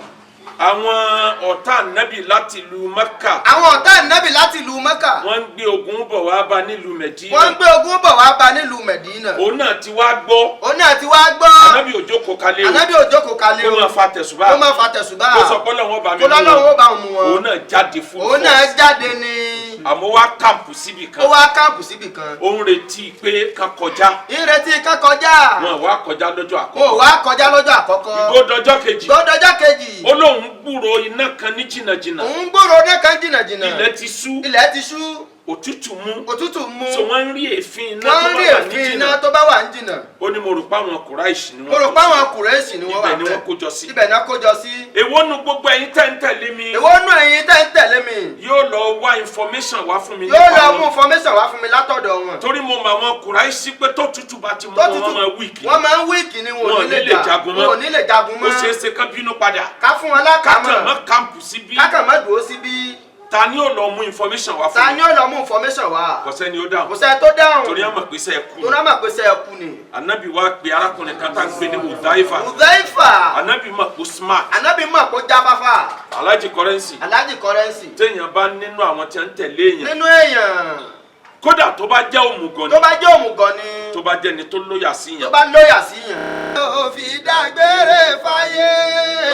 Àwọn ọ̀tá ànábì láti ìlú Mẹ́kà. Àwọn ọ̀tá ànábì láti ìlú Mẹ́kà. Wọ́n ń gbé ogun bọ̀ wá bá nílùú Mẹ̀dínà. Wọ́n ń gbé ogun bọ̀ wá bá nílùú Mẹ̀dínà. Òun náà ti wá gbọ́. Òun náà ti wá gbọ́. Ànábì ò jókòó kalẹ̀ o. Ànábì ò jókòó kalẹ̀ o. Kó máa fa tẹ̀sùbá. Kó máa fa tẹ̀sùbá. Kó sọ pé Ọlọ́run ó bá mi mú wọn. Kó lọ́lọ́run ó bá mú wọn. Òun náà jáde fún Òun náà jáde ni. Àmọ́ wá kàmpù síbì kan. Ó wá kàmpù síbì kan. Ó ń retí pé ká kọjá. Ń retí ká kọjá. Wọn wá kọjá lọ́jọ́ àkọ́kọ́. Wọn wá kọjá lọ́jọ́ àkọ́kọ́. Ìgbódọjọ́ kejì. Ìgbódọjọ́ kejì. Ó lóun gbúrò iná kan ní jìnnàjìnnà. Òun gbúrò iná kan jìnnàjìnnà. Ilẹ̀ ti ṣú. Ilẹ̀ ti ṣú. Òtútù mú. Òtútù mú. So wọ́n ń rí èéfín iná tó bá wà ní jìnnà. Wọ́n ń rí èéfín iná tó bá wà ní jìnnà. Ó ní mo rò pé àwọn Kùráìṣì ni wọ́n. Mo rò pé àwọn Kùráìṣì ni wọ́n wà bẹ́ẹ̀. Ibẹ̀ ni wọ́n kó jọ sí. Ibẹ̀ ni wọ́n kó jọ sí. Èwo nu gbogbo ẹ̀yin tẹ́ ń tẹ̀lé mi. Èwo nu ẹ̀yin tẹ́ ń tẹ̀lé mi. Yóò lọ wá information wá fún mi. Yóò lọ mú information wá fún mi látọ̀dọ̀ wọn. Torí mo mọ àwọn Kùráìṣì pé tó tútù bá ti mú wọn, wọ́n máa wíìkì. Wọ́n máa ń wíìkì ni wọn ò ní lè jagun mọ́. Wọn ò ní lè jagun mọ́. Ó ṣeé ṣe kán bínú padà. Ká fún wọn lákàmọ́. Kákàn mọ́ kàmpù síbí. Kákàn mọ́ dúró síbí. Ta ni ó lọ mú information wá fún mi. Ta ni ó lọ mú information wá. Kò sẹ́ni ó dáhùn. Kò sẹ́ni tó dáhùn. Torí àmọ̀ pé sẹ́ ẹ kú. Torí àmọ̀ pé sẹ́ ẹ kú ni. Anabi wa pe arákùnrin kan tá n pè ní Udaifa. Udaifa. Anabi mọ̀ kó smart. Anabi mọ̀ kó jáfáfá. Alhaji Currency. Alhaji Currency. Téèyàn bá nínú àwọn tí wọ́n ń tẹ̀lé èèyàn. Nínú èèyàn. Kódà tó bá jẹ́ òmùgọ̀ ni. Tó bá jẹ́ òmùgọ̀ ni. Tó bá jẹ́ ni tó lóyà sí yàn. Tó bá lóyà sí yàn. Ó fi dágbére fáyé.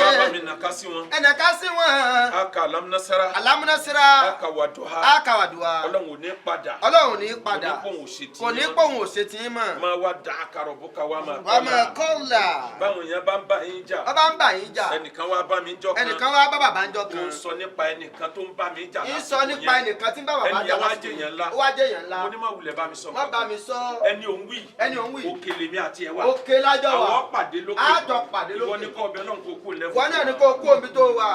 Wọ́n bá mi nàka sí wọn. Ẹ nàka sí wọn. Aka alámúnásárá. Alámúnásárá. Aka wàdùhà. Aka wàdùhà. Ọlọ́run ò ní padà. Ọlọ́run ò ní padà. Kò ní pòun ò ṣe tí yín mọ́. Kò ní pòun ò ṣe tí yín mọ́. Máa wá da akarọ̀ bó ka wá máa kọ́là. Wá máa kọ́là. Báwọn èèyàn bá ń bá yín jà. Wọ́n bá ń bá yín jà. Ẹnìkan wá bá mi jọ kan. Ẹnìkan wá bá bàbá ń jọ kan. Ó ń sọ nípa ẹnìkan tó ń bá mi jà. Ń sọ nípa ẹnìkan tí ń bá bàbá jà lásìkò. Ó wá jẹ́ èèyàn ńlá. Mo ní má wulẹ̀ bá mi sọ. Má bá mi sọ. Ẹni òun wí. Ẹni òun wí. Òkè lèmi àti ẹ wà. Òkè lájọ wà. Àwọn pàdé lókè. Àjọ pàdé lókè. Ìwọ ni kò ọbẹ̀ náà kò kú lẹ́fọ̀. Ìwọ náà ni kò kú omi tó wà.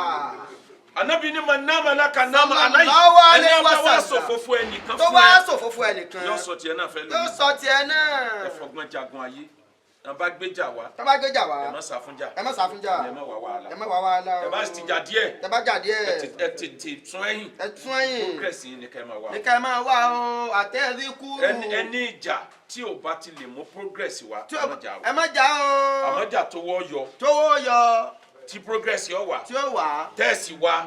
Anabi ni ma nama laka nama alayi. Sallallahu Ẹni alaihi ọba wá wasallam. sòfófó ẹnìkan Tó fún wá ẹ. sòfófó ẹnìkan. Yóò sọ tiẹ̀ náà fẹ́ lómi. Yóò sọ tiẹ̀ náà. Ẹ fọgbọ́n jagun ayé. Tàn bá gbéjà wá. Tán bá gbéjà wá. Ẹ má sá fún jà. Ẹ má sá fún jà. Ẹ má wá wàhálà. Ẹ má wá wàhálà o. Ẹ bá ti jà díẹ̀. Ẹ bá jà díẹ̀. Ẹ tètè tún ẹ̀yìn. Ẹ tún ẹ̀yìn. Progress yìí ni kẹ́ ẹ máa wá. Ní ká ẹ máa wá o, àtẹ̀rí kúrú. Ẹni ìjà tí ò bá ti lè mú progress wá. Ẹ má jà o. Ẹ má jà o. Àmọ́ jà tó wọ́ yọ. Tówó yọ. Tí progress yọ wà. Tí ó wà. Tẹ́ẹ̀sì wa.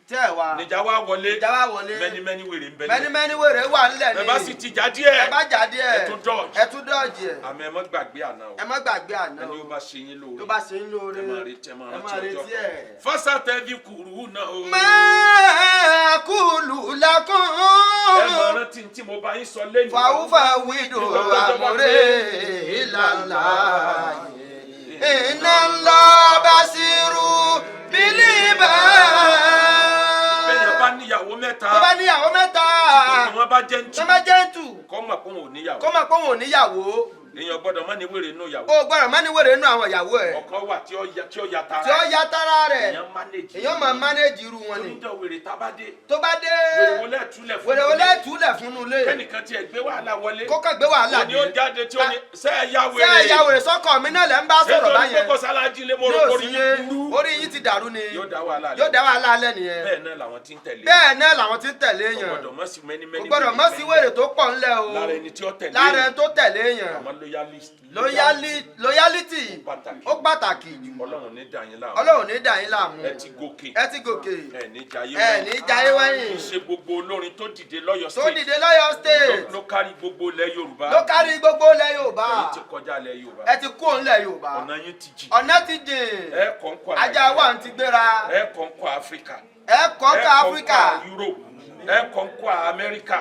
Tẹ́ ẹ wá. Níjà wá wọlé. Níjà wá wọlé. Mẹ́ni wèrè ń bẹ nílẹ̀. Mẹ́ni wèrè wà nílẹ̀ ni. Ẹ bá sì ti jà díẹ̀. Ẹ bá jà díẹ̀. Ẹ tún dọ́ọ̀jì. Ẹ tún dọ́ọ̀jì ẹ̀. Àmọ́ ẹ má gbàgbé àná o. Ẹ má gbàgbé àná o. Ẹni ó bá ṣe yín lóore. Tó bá ṣe yín lóore. Ẹ má retí, ẹ má Ẹ má rántí retí ọjọ́. ẹ̀. Fásá tẹ́bí kùrú náà o. Máa kúlù lákùn. Ẹ má rántí tí mo bá yín sọ lẹ́nu. Fàwùfà wídò àmúrè ìlàlá. Iná ńlá bá ṣírú bílíbà. Bẹ́ẹ̀ni bá níyàwó mẹ́ta. Tó bá níyàwó mẹ́ta. Tí wọ́n bá jẹ́ ń tù. Tó bá jẹ́ ń tù. Kọ́ mọ̀ pé òun ò níyàwó. Kọ́ mọ̀ pé òun ò níyàwó. Èèyàn gbọ́dọ̀ má ní wèrè nínú ìyàwó. O gbọ́dọ̀ má ní wèrè nínú àwọn ìyàwó ẹ̀. Ọ̀kan wà tí ó ya tara. Tí ó ya tara rẹ̀. Èèyàn manage. Èèyàn máa manage irú wọn ni. Torí wèrè tá bá dé. Tó bá dé. Wèrè wo lẹ́ẹ̀túlẹ̀ fún. Wèrè wo lẹ́ẹ̀túlẹ̀ fún un lé. Kẹ́nìkan tiẹ̀ gbé wàhálà wọlé. Kó kàn gbé wàhálà dé. Òní ó jáde tí ó ní ṣé ẹ ya wèrè. Ṣé ẹ ya wèrè sọ́kọ̀ mi náà lẹ́ ń bá sọ̀rọ̀ báyẹn. Nítorí pé kò sálájí lé mo rò orí yín burú. Orí yín ti dàrú ni. Yóò dá wàhálà lẹ̀. Yóò dá wàhálà lẹ̀ nìyẹn. Bẹ́ẹ̀ náà làwọn tí ń tẹ̀lé. Bẹ́ẹ̀ náà làwọn tí ń tẹ̀lé yẹn. Kò gbọ́dọ̀ mọ́ sí mẹ́ni mẹ́ni. Kò gbọ́dọ̀ mọ́ sí wèrè tó pọ̀ ńlẹ̀ o. Lára ẹni tí ó tẹ̀lé. Lára ẹni tó tẹ̀lé yẹn. Àmọ́ loyalist. Loyalty ó pàtàkì jù. Ọlọ́run ní dà yín láàmú. Ọlọ́run ní dà yín láàmú. Ẹ ti gòkè. Ẹ ti gòkè. Ẹ ní jayé wẹ́yìn. Ẹ ní jayé wẹ́yìn. Kì í ṣe gbogbo olórin tó dìde lọ́yọ̀ state. Tó dìde lọ́yọ̀ state. Ló kárí gbogbo ilẹ̀ Yorùbá. Ló kárí gbogbo ilẹ̀ Yorùbá. Ẹ̀yin ti kọjá ilẹ̀ Yorùbá. Ẹ ti kú òun ilẹ̀ Yorùbá. Ọ̀nà yín ti jìn. Ọ̀nà ti jìn. Ẹ kàn kọ́ Ajá wa ti gbéra. Ẹ kàn kọ́ Áfíríkà. Ẹ kàn kọ́ Áfíríkà. Ẹ kàn kọ́ Europe. Ẹ kàn kọ́ Amẹ́ríkà.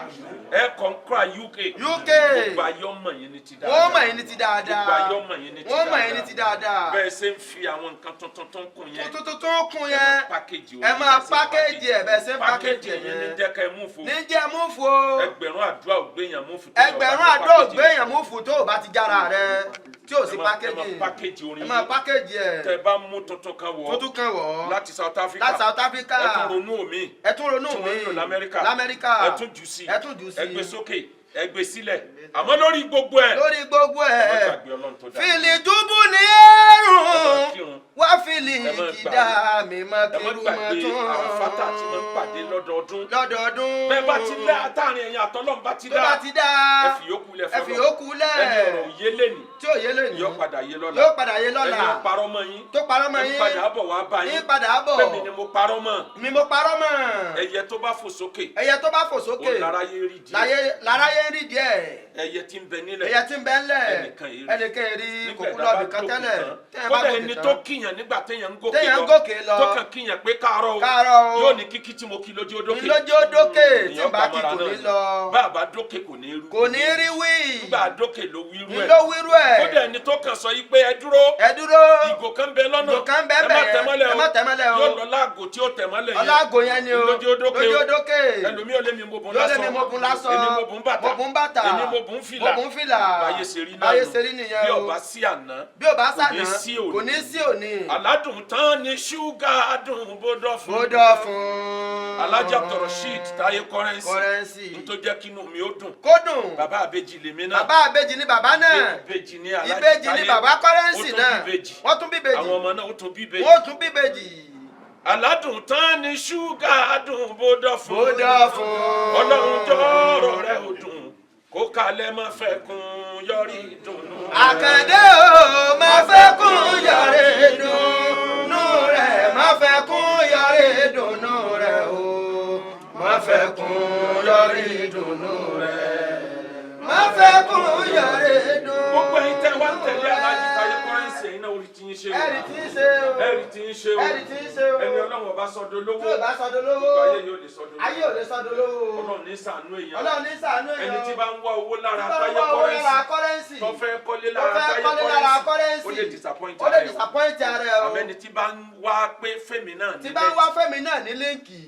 Ẹ kàn kọ́ UK. UK. Gbogbo ayé ọmọ yín ní ti dáadáa. Wọ́n mọ̀ yín ní ti dáadáa. Gbogbo ayé ọmọ yín ní ti dáadáa. Wọ́n mọ̀ yín ní ti dáadáa. Bẹ́ẹ̀ ṣe ń fi àwọn nǹkan tuntun tó ń kún yẹn. Tuntun tó ń kún yẹn. Ẹ máa pákéjì ẹ̀ bẹ́ẹ̀ ṣe ń pákéjì yẹn. Ní jẹ́ ká ẹ mú fo. Ní jẹ́ mú fo. Ẹgbẹ̀rún àdúrà ò gbé yàn mú fo. Ẹgbẹ̀rún àdúrà ò gbé yàn mú fo tó o bá ti jára rẹ tí o sì pákéjì. Ẹ máa pákéjì orin yín. Ẹ máa pákéjì ẹ̀. Tẹ bá mú tuntun kan wọ̀. Tuntun kan wọ̀. Láti South Africa. Láti South Africa. Ẹ tún ronú mi. Ẹ tún ronú mi. Tí wọ́n ń lò l'Amẹ́ríkà. L'Amẹ́ríkà. Ẹ tún jù sí. Ẹ tún jù sí. Ẹ gbé sókè. Ẹ gbé sílẹ̀. Àmọ́ lórí gbogbo ẹ̀. Lórí gbogbo ẹ̀. Ẹ má gbàgbé Ọlọ́run tó dá. Fìlì dúbú ní ẹ̀rùn. Wá fìlì kìdá mi mọ́ kírú mọ́ tún. Ẹ má gbàgbé àràfátà tí wọ́n pàdé lọ́dọọdún. Lọ́dọọdún. Bẹ́ẹ̀ bá ti dá àtàrin ẹ̀yìn àtọ́lọ́run bá ti dá. Tó bá ti dá. Ẹ fi yókù lẹ̀ fọlọ́. Ẹ fi yókù lẹ̀. Ẹni ọ̀rọ̀ òye lẹ́nu. Tí ò yé lẹ́nu. Yóò padà yé lọ́la. Yóò padà yé lọ́la. Ẹni ó parọ́ mọ́ yín. Tó parọ́ mọ́ yín. Ń padà bọ̀ wá bá yín. Ń padà bọ̀. Bẹ́ẹ̀ ni mo parọ́ mọ́. Mi mo parọ́ mọ́. Ẹyẹ tó bá fò sókè. Ẹyẹ tó bá fò sókè. Òun láráyé rí díẹ̀. Láráyé rí díẹ̀. Ẹyẹ tí ń bẹ nílẹ̀. Ẹyẹ tí ń bẹ nílẹ̀. Ẹnìkan èrí. Ẹnìkan èrí kò kú lọ́ọ̀bì kan tẹ́lẹ̀. Kódà ẹni tó kíyàn nígbà téèyàn ń gòkè lọ. Tó kàn kíyàn pé káàárọ̀ o. Káàárọ̀ o. Yóò ní kíkí tí mo kí lójú ó dókè. Lójú ó dókè tí n bá kí kò ní lọ. Bá a bá dókè kò ní rú. Kò ní rí wí. Nígbà dókè ló wíru ẹ̀. Ló wíru ẹ̀. Kódà ẹni tó kàn sọ yìí pé ẹ dúró. Ẹ dúró. Ìgò kan bẹ lọ́nà. Ìgò kan bẹ bẹ. Ẹ má tẹ̀ mọ́lẹ̀ o. Ẹ má tẹ̀ mọ́lẹ̀ o. Yóò lọ láago tí ó tẹ̀ mọ́lẹ̀ yẹn. Ọlágo yẹn ni o. Lójú ó dókè o. Lójú ó dókè. Ẹlòmíì ò lé mi mo bùn lásán. Yóò lé mi mo bùn lásán. Èmi mo bùn bàtà. Mo bùn bàtà. Èmi mo bùn fìlà. Mo bùn fìlà. Báyé ṣe rí náà. Báyé ṣe rí nìyẹn o. Bí ó bá sí àná. Bí ó bá sàná. Kò ní sí òní. Aládùn tán ni ṣúgà dùn bódọ̀ fún. Bódọ̀ fún. Alájà Rasheed Táyé Kọ́rẹ́nsì. Kọ́rẹ́nsì. N tó jẹ́ kínú mi ó dùn. Kó dùn. Bàbá àbèjì lèmi náà. Bàbá àbèjì ni bàbá náà. Ìbejì ni Alájì Táyé. Ìbejì ni bàbá Kọ́rẹ́nsì náà. Ó tún bíbejì. Wọ́n tún bíbejì. Àwọn ọmọ náà ó tún bíbejì. Wọ́n tún bíbejì. Aládùn tán ni ṣúgà dùn bódọ̀ fún. Bódọ̀ fún. Ọlọ́run jọ̀ọ́rọ̀ rẹ̀ ò dùn kó kalẹ̀ má fẹ́ kún yọrí dùnú. Àkàndé o má fẹ́ kún yọrí dùnú rẹ̀ má fẹ́ kún yọrí dùnú rẹ̀ o má fẹ́ kún yọrí dùnú rẹ̀ má fẹ́ kún yọrí dùnú rẹ̀. Gbogbo ẹ̀yin tẹ́ wá ń tẹ̀lé Aláàjì Táyé Kọ́rẹ́nsì ẹ̀yin náà orí ti ń ṣe o. Ẹ̀rí tí ń ṣe o. Ẹ̀rí tí ń ṣe o. Ẹ̀rí tí ń ṣe o. Ẹni Ọlọ́run ọba sọdọ̀ lówó. Tí ò bá sọdọ̀ lówó. Gbogbo ayé yóò lè sọdọ̀ lówó. Ayé ò lè sọdọ̀ lówó. Ọlọ́run ní ṣàánú èèyàn. Ọlọ́run ní ṣàánú èèyàn. Ẹni tí bá ń wá owó lára Tí bá ń Táyé wá owó lára Kọ́rẹ́nsì. Kọ́rẹ́nsì. Tó fẹ́ kọ́lé Tó lára fẹ́ Táyé kọ́lé lára Kọ́rẹ́nsì. Ó lè disappoint Ó lè ara ẹ̀ o. disappoint ara ẹ̀ o. Àmẹ́ni tí bá ń wá pé fẹ́mi náà ní Tí bá ń wá fẹ́mi náà ní líǹkì.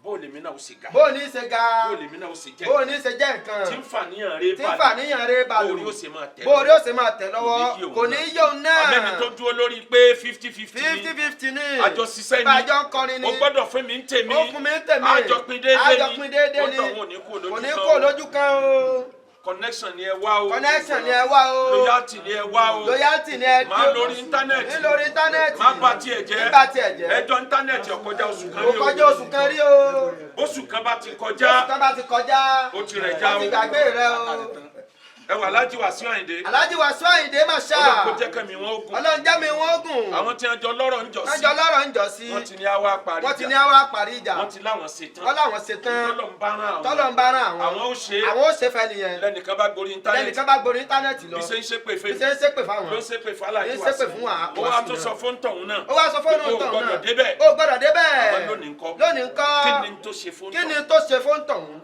Bó lèmi náà ó sì ga. Bó ní ṣe ga. Bó lèmi náà ó sì jẹ́. Bó ní ṣe jẹ́ nǹkan. Tí ń fàníyàn rẹ Tí ń fàníyàn rẹ balò. Bó rí ó ṣe máa tẹ̀ Bó rí ó ṣe máa tẹ̀ lọ́wọ́. Kò ní yé òun náà. Àmẹ́ni tó dúró lórí pé 50-50 ni. 50-50 ni. Àjọ ṣiṣẹ́ ni. Bàjọ́ ń kọrin ni. O gbọ́dọ̀ fún mi ń tèmi. Ó fún mi ń tèmi. Àjọ pín déédéé ni. Àjọ pín déédéé ni. Ó tọ̀ wọn ò ní kú lójú Kò ní kan kó lójú kan o. Connection ni ẹ wá o. Connection ni ẹ wá o. Loyalty ni ẹ wá o. Loyalty ni ẹ Má lórí íńtánẹ́ẹ̀tì. Ní lórí íńtánẹ́ẹ̀tì. Má bà tiẹ̀ jẹ́. Ní bà tiẹ̀ jẹ́. Ẹjọ́ íńtánẹ́ẹ̀tì ó kọjá oṣù kan rí o. Kò kọjá oṣù kan rí o. Oṣù kan bá ti kọjá. Oṣù kan bá ti kọjá. Ó ti rẹ̀ já o. Ó ti gbàgbé rẹ o. Ẹ wà Alhaji Wasiu Ayinde. Alhaji Wasiu Ayinde Marshal. Ọlọ́run kò jẹ́ kẹ́mi wọn ogun. Ọlọ́run jẹ́ mi wọ́n ogun. Àwọn tí wọ́n jọ lọ́rọ̀ ń jọ sí. Wọ́n jọ lọ́rọ̀ ń jọ sí. Wọ́n ti ní àwa parí ìjà. Wọ́n ti ní àwa parí ìjà. Wọ́n ti láwọn ṣe tán. Wọ́n láwọn ṣe tán. Tọ́lọ̀ ń bá rán àwọn. Tọ́lọ̀ ń bá rán àwọn. Àwọn ó ṣe. Àwọn ó ṣe fẹ́ nìyẹn. Lẹ́nìkan bá gorí íńtánẹ́ẹ̀tì. Lẹ́nìkan bá gorí íńtánẹ́ẹ̀tì lọ. Bí ṣe ń ṣépè fún. Bí ṣe ń ṣépè fáwọn. Ló ń ṣépè fún Alhaji Ń ṣépè fún wa. Ó wá tún sọ fún tọ̀hún náà. Ó wá sọ fún tọ̀hún náà. Ó gbọ́dọ̀ débẹ̀. Ó gbọ́dọ̀ débẹ̀. Àwọn lónìí ńkọ́. Lónìí ńkọ́. Kí ni tó ṣe fún Kí ni tó ṣe fún tọ̀hún?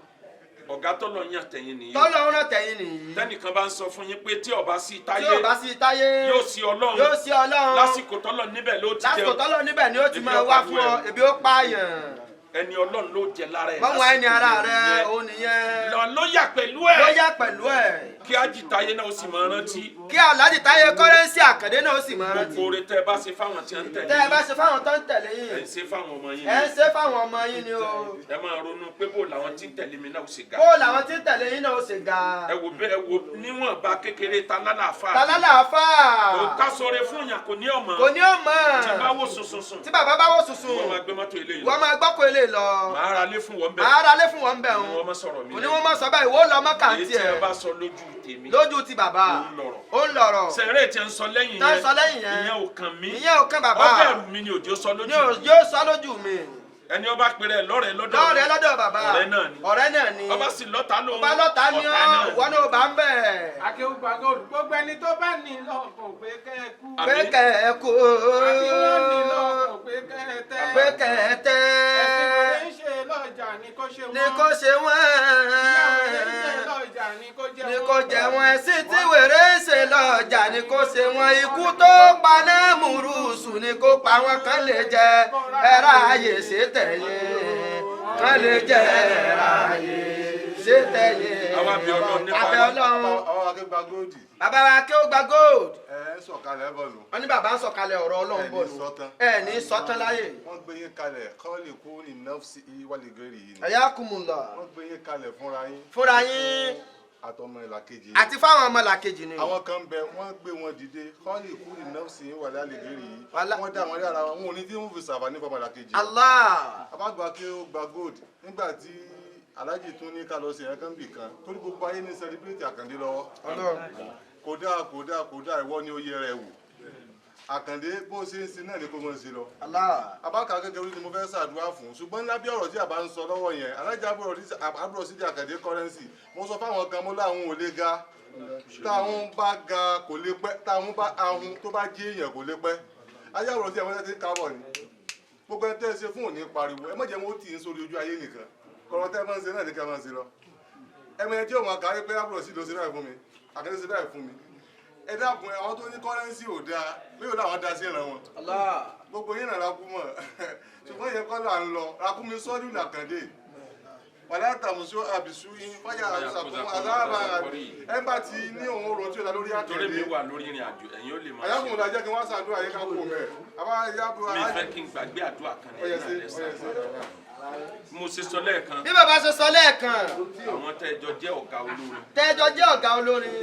Ọ̀gá tọ́lọ̀ yàn tẹ̀yìn nìyí. Tọ́lọ̀ rán tẹ̀yìn nìyí. Tẹ́nìkan bá ń sọ fún yín pé tí ó bá sí táyé. Tí ó bá sí táyé. Yóò sí Ọlọ́run. Yóò sí Ọlọ́run. Lásìkò tọ́lọ̀ níbẹ̀ ló ti jẹun. Lásìkò tọ́lọ̀ níbẹ̀ ni ó ti máa wá fún ọ, ebi ó pààyàn. Ẹni Ọlọ́run ló jẹ lára ẹ̀. Mọ̀mọ́ ẹni ara rẹ̀ òun nìyẹn. Lọ ló yà pẹ̀lú ẹ̀. Ló yà pẹ̀lú ẹ̀. Kí Alhaji Táyé náà ó sì máa rántí. Kí Alhaji Táyé Currency Àkàndé náà ó sì máa rántí. Gbogbo oore tẹ́ ẹ bá ṣe fáwọn tí ń tẹ̀lé. Tẹ́ ẹ bá ṣe fáwọn tó ń tẹ̀lé yín. Ẹ ń ṣe fáwọn ọmọ yín. Ẹ ń ṣe fáwọn ọmọ yín ni o. Ẹ máa ronú pé bó làwọn tí ń tẹ̀lé mi náà ó ṣe ga. Bó làwọn tí ń tẹ̀lé yín náà ó ṣe ga. Ẹ wo bẹ́ẹ̀ wo níwọ̀nba kékeré ta lálàáfà. Ta lálàáfà. Kò ká sọre fún yàn kò ní ọmọ. Kò ní ọmọ. Tí bá wò sùnsùnsùn. Tí bàbá bá wò sùnsùn. Wọ́n máa gbé mọ́tò ilé yìí. Wọ́n máa gbọ́kọ̀ ilé lọ. Màá ra lé fún wọn bẹ́ẹ̀. Màá ra lé fún wọn bẹ́ẹ̀. Wọ́n máa sọ̀rọ̀ mi. Kò ní wọ́n máa sọ báyìí, wọ́n lọ mọ́kà ń Èyí tí tiẹ̀. ẹ bá sọ lójú tèmi. Lójú ti bàbá. Ó ń lọ̀rọ̀. Sẹ̀rẹ̀ tí ń sọ lẹ́yìn Tá ń sọ lẹ́yìn yẹn. Ìyẹn ò kàn mí. Ìyẹn ò kàn bàbá. Ọbẹ̀ ẹ̀rù mi ni òjò sọ lójú Ni òjò sọ lójú mi. Ẹni ọba pèrè lọ́rẹ̀ lọ́dọ̀ Lọ́rẹ̀ lọ́dọ̀ bàbá. Ọ̀rẹ́ náà ni. Ọ̀rẹ́ náà ni. Ọba sì lọ́ta lóhun. Ọba lọ́ta ni ọ́, ìwọ náà bá ń bẹ̀. Akéwùgbà gold gbogbo ẹni tó bá ní lọ́kàn pé kẹ́ ẹ kú. Pé kẹ́ ẹ kú. Àbí wọ́n ní lọ́kàn pé kẹ́ ẹ tẹ́. Pé kẹ́ ẹ tẹ́. Ẹ̀sìn wèrè ń ṣe lọ́jà ni kò ṣe wọ́n. Ni kò ṣe wọ́n. Ìyá wèrè ń ṣe lọ́jà ni kò jẹ́ wọ́n. Ni kò jẹ́ wọ́n. Ẹ̀sìn tí wèrè ń ṣe lọ́jà ni kò ṣe wọ́n. Ikú tó pa náà mùrùsù ni kò pa wọ́n kán lè jẹ. Ẹ̀rá ayè ṣe tẹ̀yìn. Kán lè jẹ ẹ̀rá ayè ṣe tẹ̀yìn. Àwa bí Ọlọ́run nípa Abẹ́ Ọlọ́run. Àwọn akéwà góòdì. Bàbá wa akéwà gold. Ẹ ń sọ̀kalẹ̀ bọ̀ nù. Wọ́n ní bàbá ń sọ̀kalẹ̀ ọ̀rọ̀ Ọlọ́run bọ̀ nù. Ẹ ní sọ́tán láyè. Wọ́n gbé yín kalẹ̀ kọ́ọ̀lì kú ní nọ́ọ̀sì wàlígẹ́rì yìí. Ẹ̀yà kùmùlà. Wọ́n gbé yín kalẹ̀ fúnra yín. Fúnra yín. Àtọmọ ìlàkejì. Àti fáwọn ọmọ làkejì ni. Àwọn kan bẹ wọ́n gbé wọn dìde kọ́ọ̀lì kú ní nọ́ọ̀sì wàlígẹ́rì yìí. Wọ́n dá wọn rí ara wọn, wọn ò ní tí wọ́n fi sàǹfààní fọmọ ìlàkejì. Allah. Àbágbà kí ó gba gold nígbà tí Alhaji tún ní ká lọ sí ẹ̀kan bì kan torí gbogbo ayé ní sẹlẹbírìtì Àkàndé lọ́wọ́. Kódà kódà kódà ìwọ ni ó yẹ rẹ wò Àkàndé bó ṣe ń sin náà ni kó mọ̀ sí lọ. Abáka kékeré ni mo fẹ́ ṣàdúrà fún ṣùgbọ́n lábẹ́ ọ̀rọ̀ tí àbá ń sọ lọ́wọ́ yẹn Alhaji Àbúrò Àkàndé Currency mo sọ fáwọn kan mo láwọn ò lè ga táwọn bá ga kò lè pẹ́ táwọn bá ahun tó bá jí èèyàn kò lè pẹ́ Alhaji Àbúrò sí àwọn ti ń kábọ̀ ni gbogbo ẹ tẹ́ ẹ ṣe fún òní pariwo ẹ má jẹ́ wọn ó tì í sórí ojú ayé nìkan kọ̀rọ̀ tẹ́ ẹ máa ń ṣe náà ní ká máa ń ṣe lọ ẹmọ ẹ tí ò máa kárí pé Àbúrò sí ló ṣe báyìí fún mi Àkàndé ṣe báyìí fún mi ẹ dákun àwọn tó ní kọ́rẹ́nsì ò dáa mi ò láwọn dá sí ìran wọn gbogbo yín náà rakú mọ̀ ṣùgbọ́n ìyẹn kọ́ là ń lọ rakú mi sọ́ọ́dù làkàndé wàlá tàmùsù àbìsú yín fáyà àṣàkùn àdáàbà ẹ bá ti ní òun ro tí ó dá lórí Àkàndé. Torí mi wà lórí ìrìn àjò ẹ̀yin ó lè máa ṣe. Àyàkùn la jẹ́ kí wọ́n ṣàdúrà yín ká kó mẹ́. Mi fẹ́ kí n gbàgbé àdúrà kan ní ìlànà ẹ̀sán. Mo ṣe sọ lẹ́ẹ̀kan. Bí bàbá ṣe sọ lẹ́ẹ̀kan. Àwọn tẹ́jọ jẹ́ ọ̀gá olórin. Tẹ́jọ jẹ́ ọ̀gá olórin.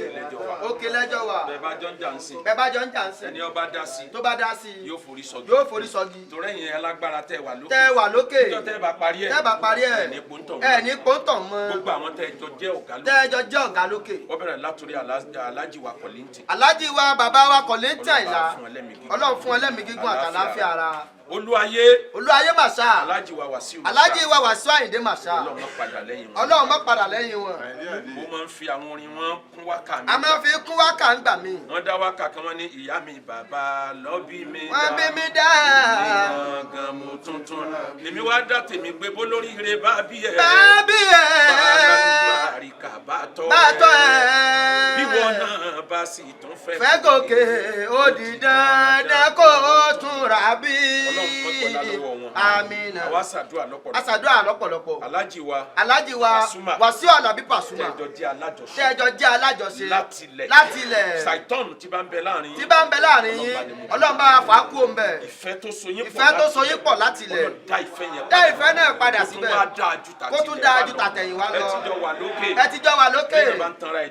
Òkè lẹ́jọ́ wà. Bẹ́ẹ̀ bá jọ ń jà ń sìn. Bẹ́ẹ̀ bá jọ ń jà ń sìn. Ẹni ọba dá sí. Tó bá dá sí. Yóò forí sọgi. Yóò forí sọgi. Torí ẹ̀yin alágbára tẹ́ wà lókè. Tẹ́ wà lókè. Níjọ́ tẹ́ bá parí ẹ̀. Tẹ́ bá parí ẹ̀. Ẹ̀ ní pọ́ńtọ̀ mọ́. Ẹ̀ ní pọ́ńtọ̀ mọ́. Gbogbo àwọn tẹ́jọ jẹ́ ọ̀gá lókè. Tẹ́jọ jẹ́ ọ̀gá lókè. Ó bẹ̀rẹ̀ látòrí Alhaji wa Kollington. Alhaji wa bàbá wa Kollington Àyìnlá. Ọlọ́run fún ẹlẹ́mìí gígùn àtàláfíà ara. Olúayé. Olúayé Màṣá. Alhaji wa Wasiu Màṣá. Alhaji wa Wasiu Àyìndé Màṣá. Ọlọ́run má padà lẹ́yìn wọn. Ọlọ́run má padà lẹ́yìn wọn. Mo máa ń fi àwọn orin wọn kún wákà mi. A máa ń fi kún wákà ń gbà mí. Wọ́n dá wákà kan wọ́n ní ìyá mi bàbá ló bí mi dá. Wọ́n bí mi dá. Èmi gangan mo tuntun. Èmi wá dá tèmi gbé bó lórí ire bá bí ẹ. Bá bí ẹ. Bá bá tọ́ ẹ. Bá tọ́ ẹ. Bí wọn náà bá sì tún fẹ́. Fẹ́ gòkè ó di dandan kó o tún rà bí. Amina. Àwa ṣàdúrà lọ́pọ̀lọpọ̀. A ṣàdúrà lọ́pọ̀lọpọ̀. Alhaji wa. Alhaji wa Pasuma. Wasiu Alabi Pasuma. Tẹ́jọ jẹ́ alájọṣe. Tẹ́jọ jẹ́ alájọṣe. Látilẹ̀. Látilẹ̀. Ṣàìtọ́nù tí bá ń bẹ láàrin yín. Tí bá ń bẹ láàrin yín. Ọlọ́run bá wa fà á kú òun bẹ̀. Ìfẹ́ tó so yín pọ̀ Ìfẹ́ tó so yín pọ̀ látilẹ̀. Ọlọ́run dá ìfẹ́ yẹn Dá ìfẹ́ náà padà síbẹ̀. Kó tún wá dáa ju Kó tún dáa ju tàtẹ̀yìnwá lọ. Ẹ ti jọ wà lókè. Ẹ ti jọ wà lókè.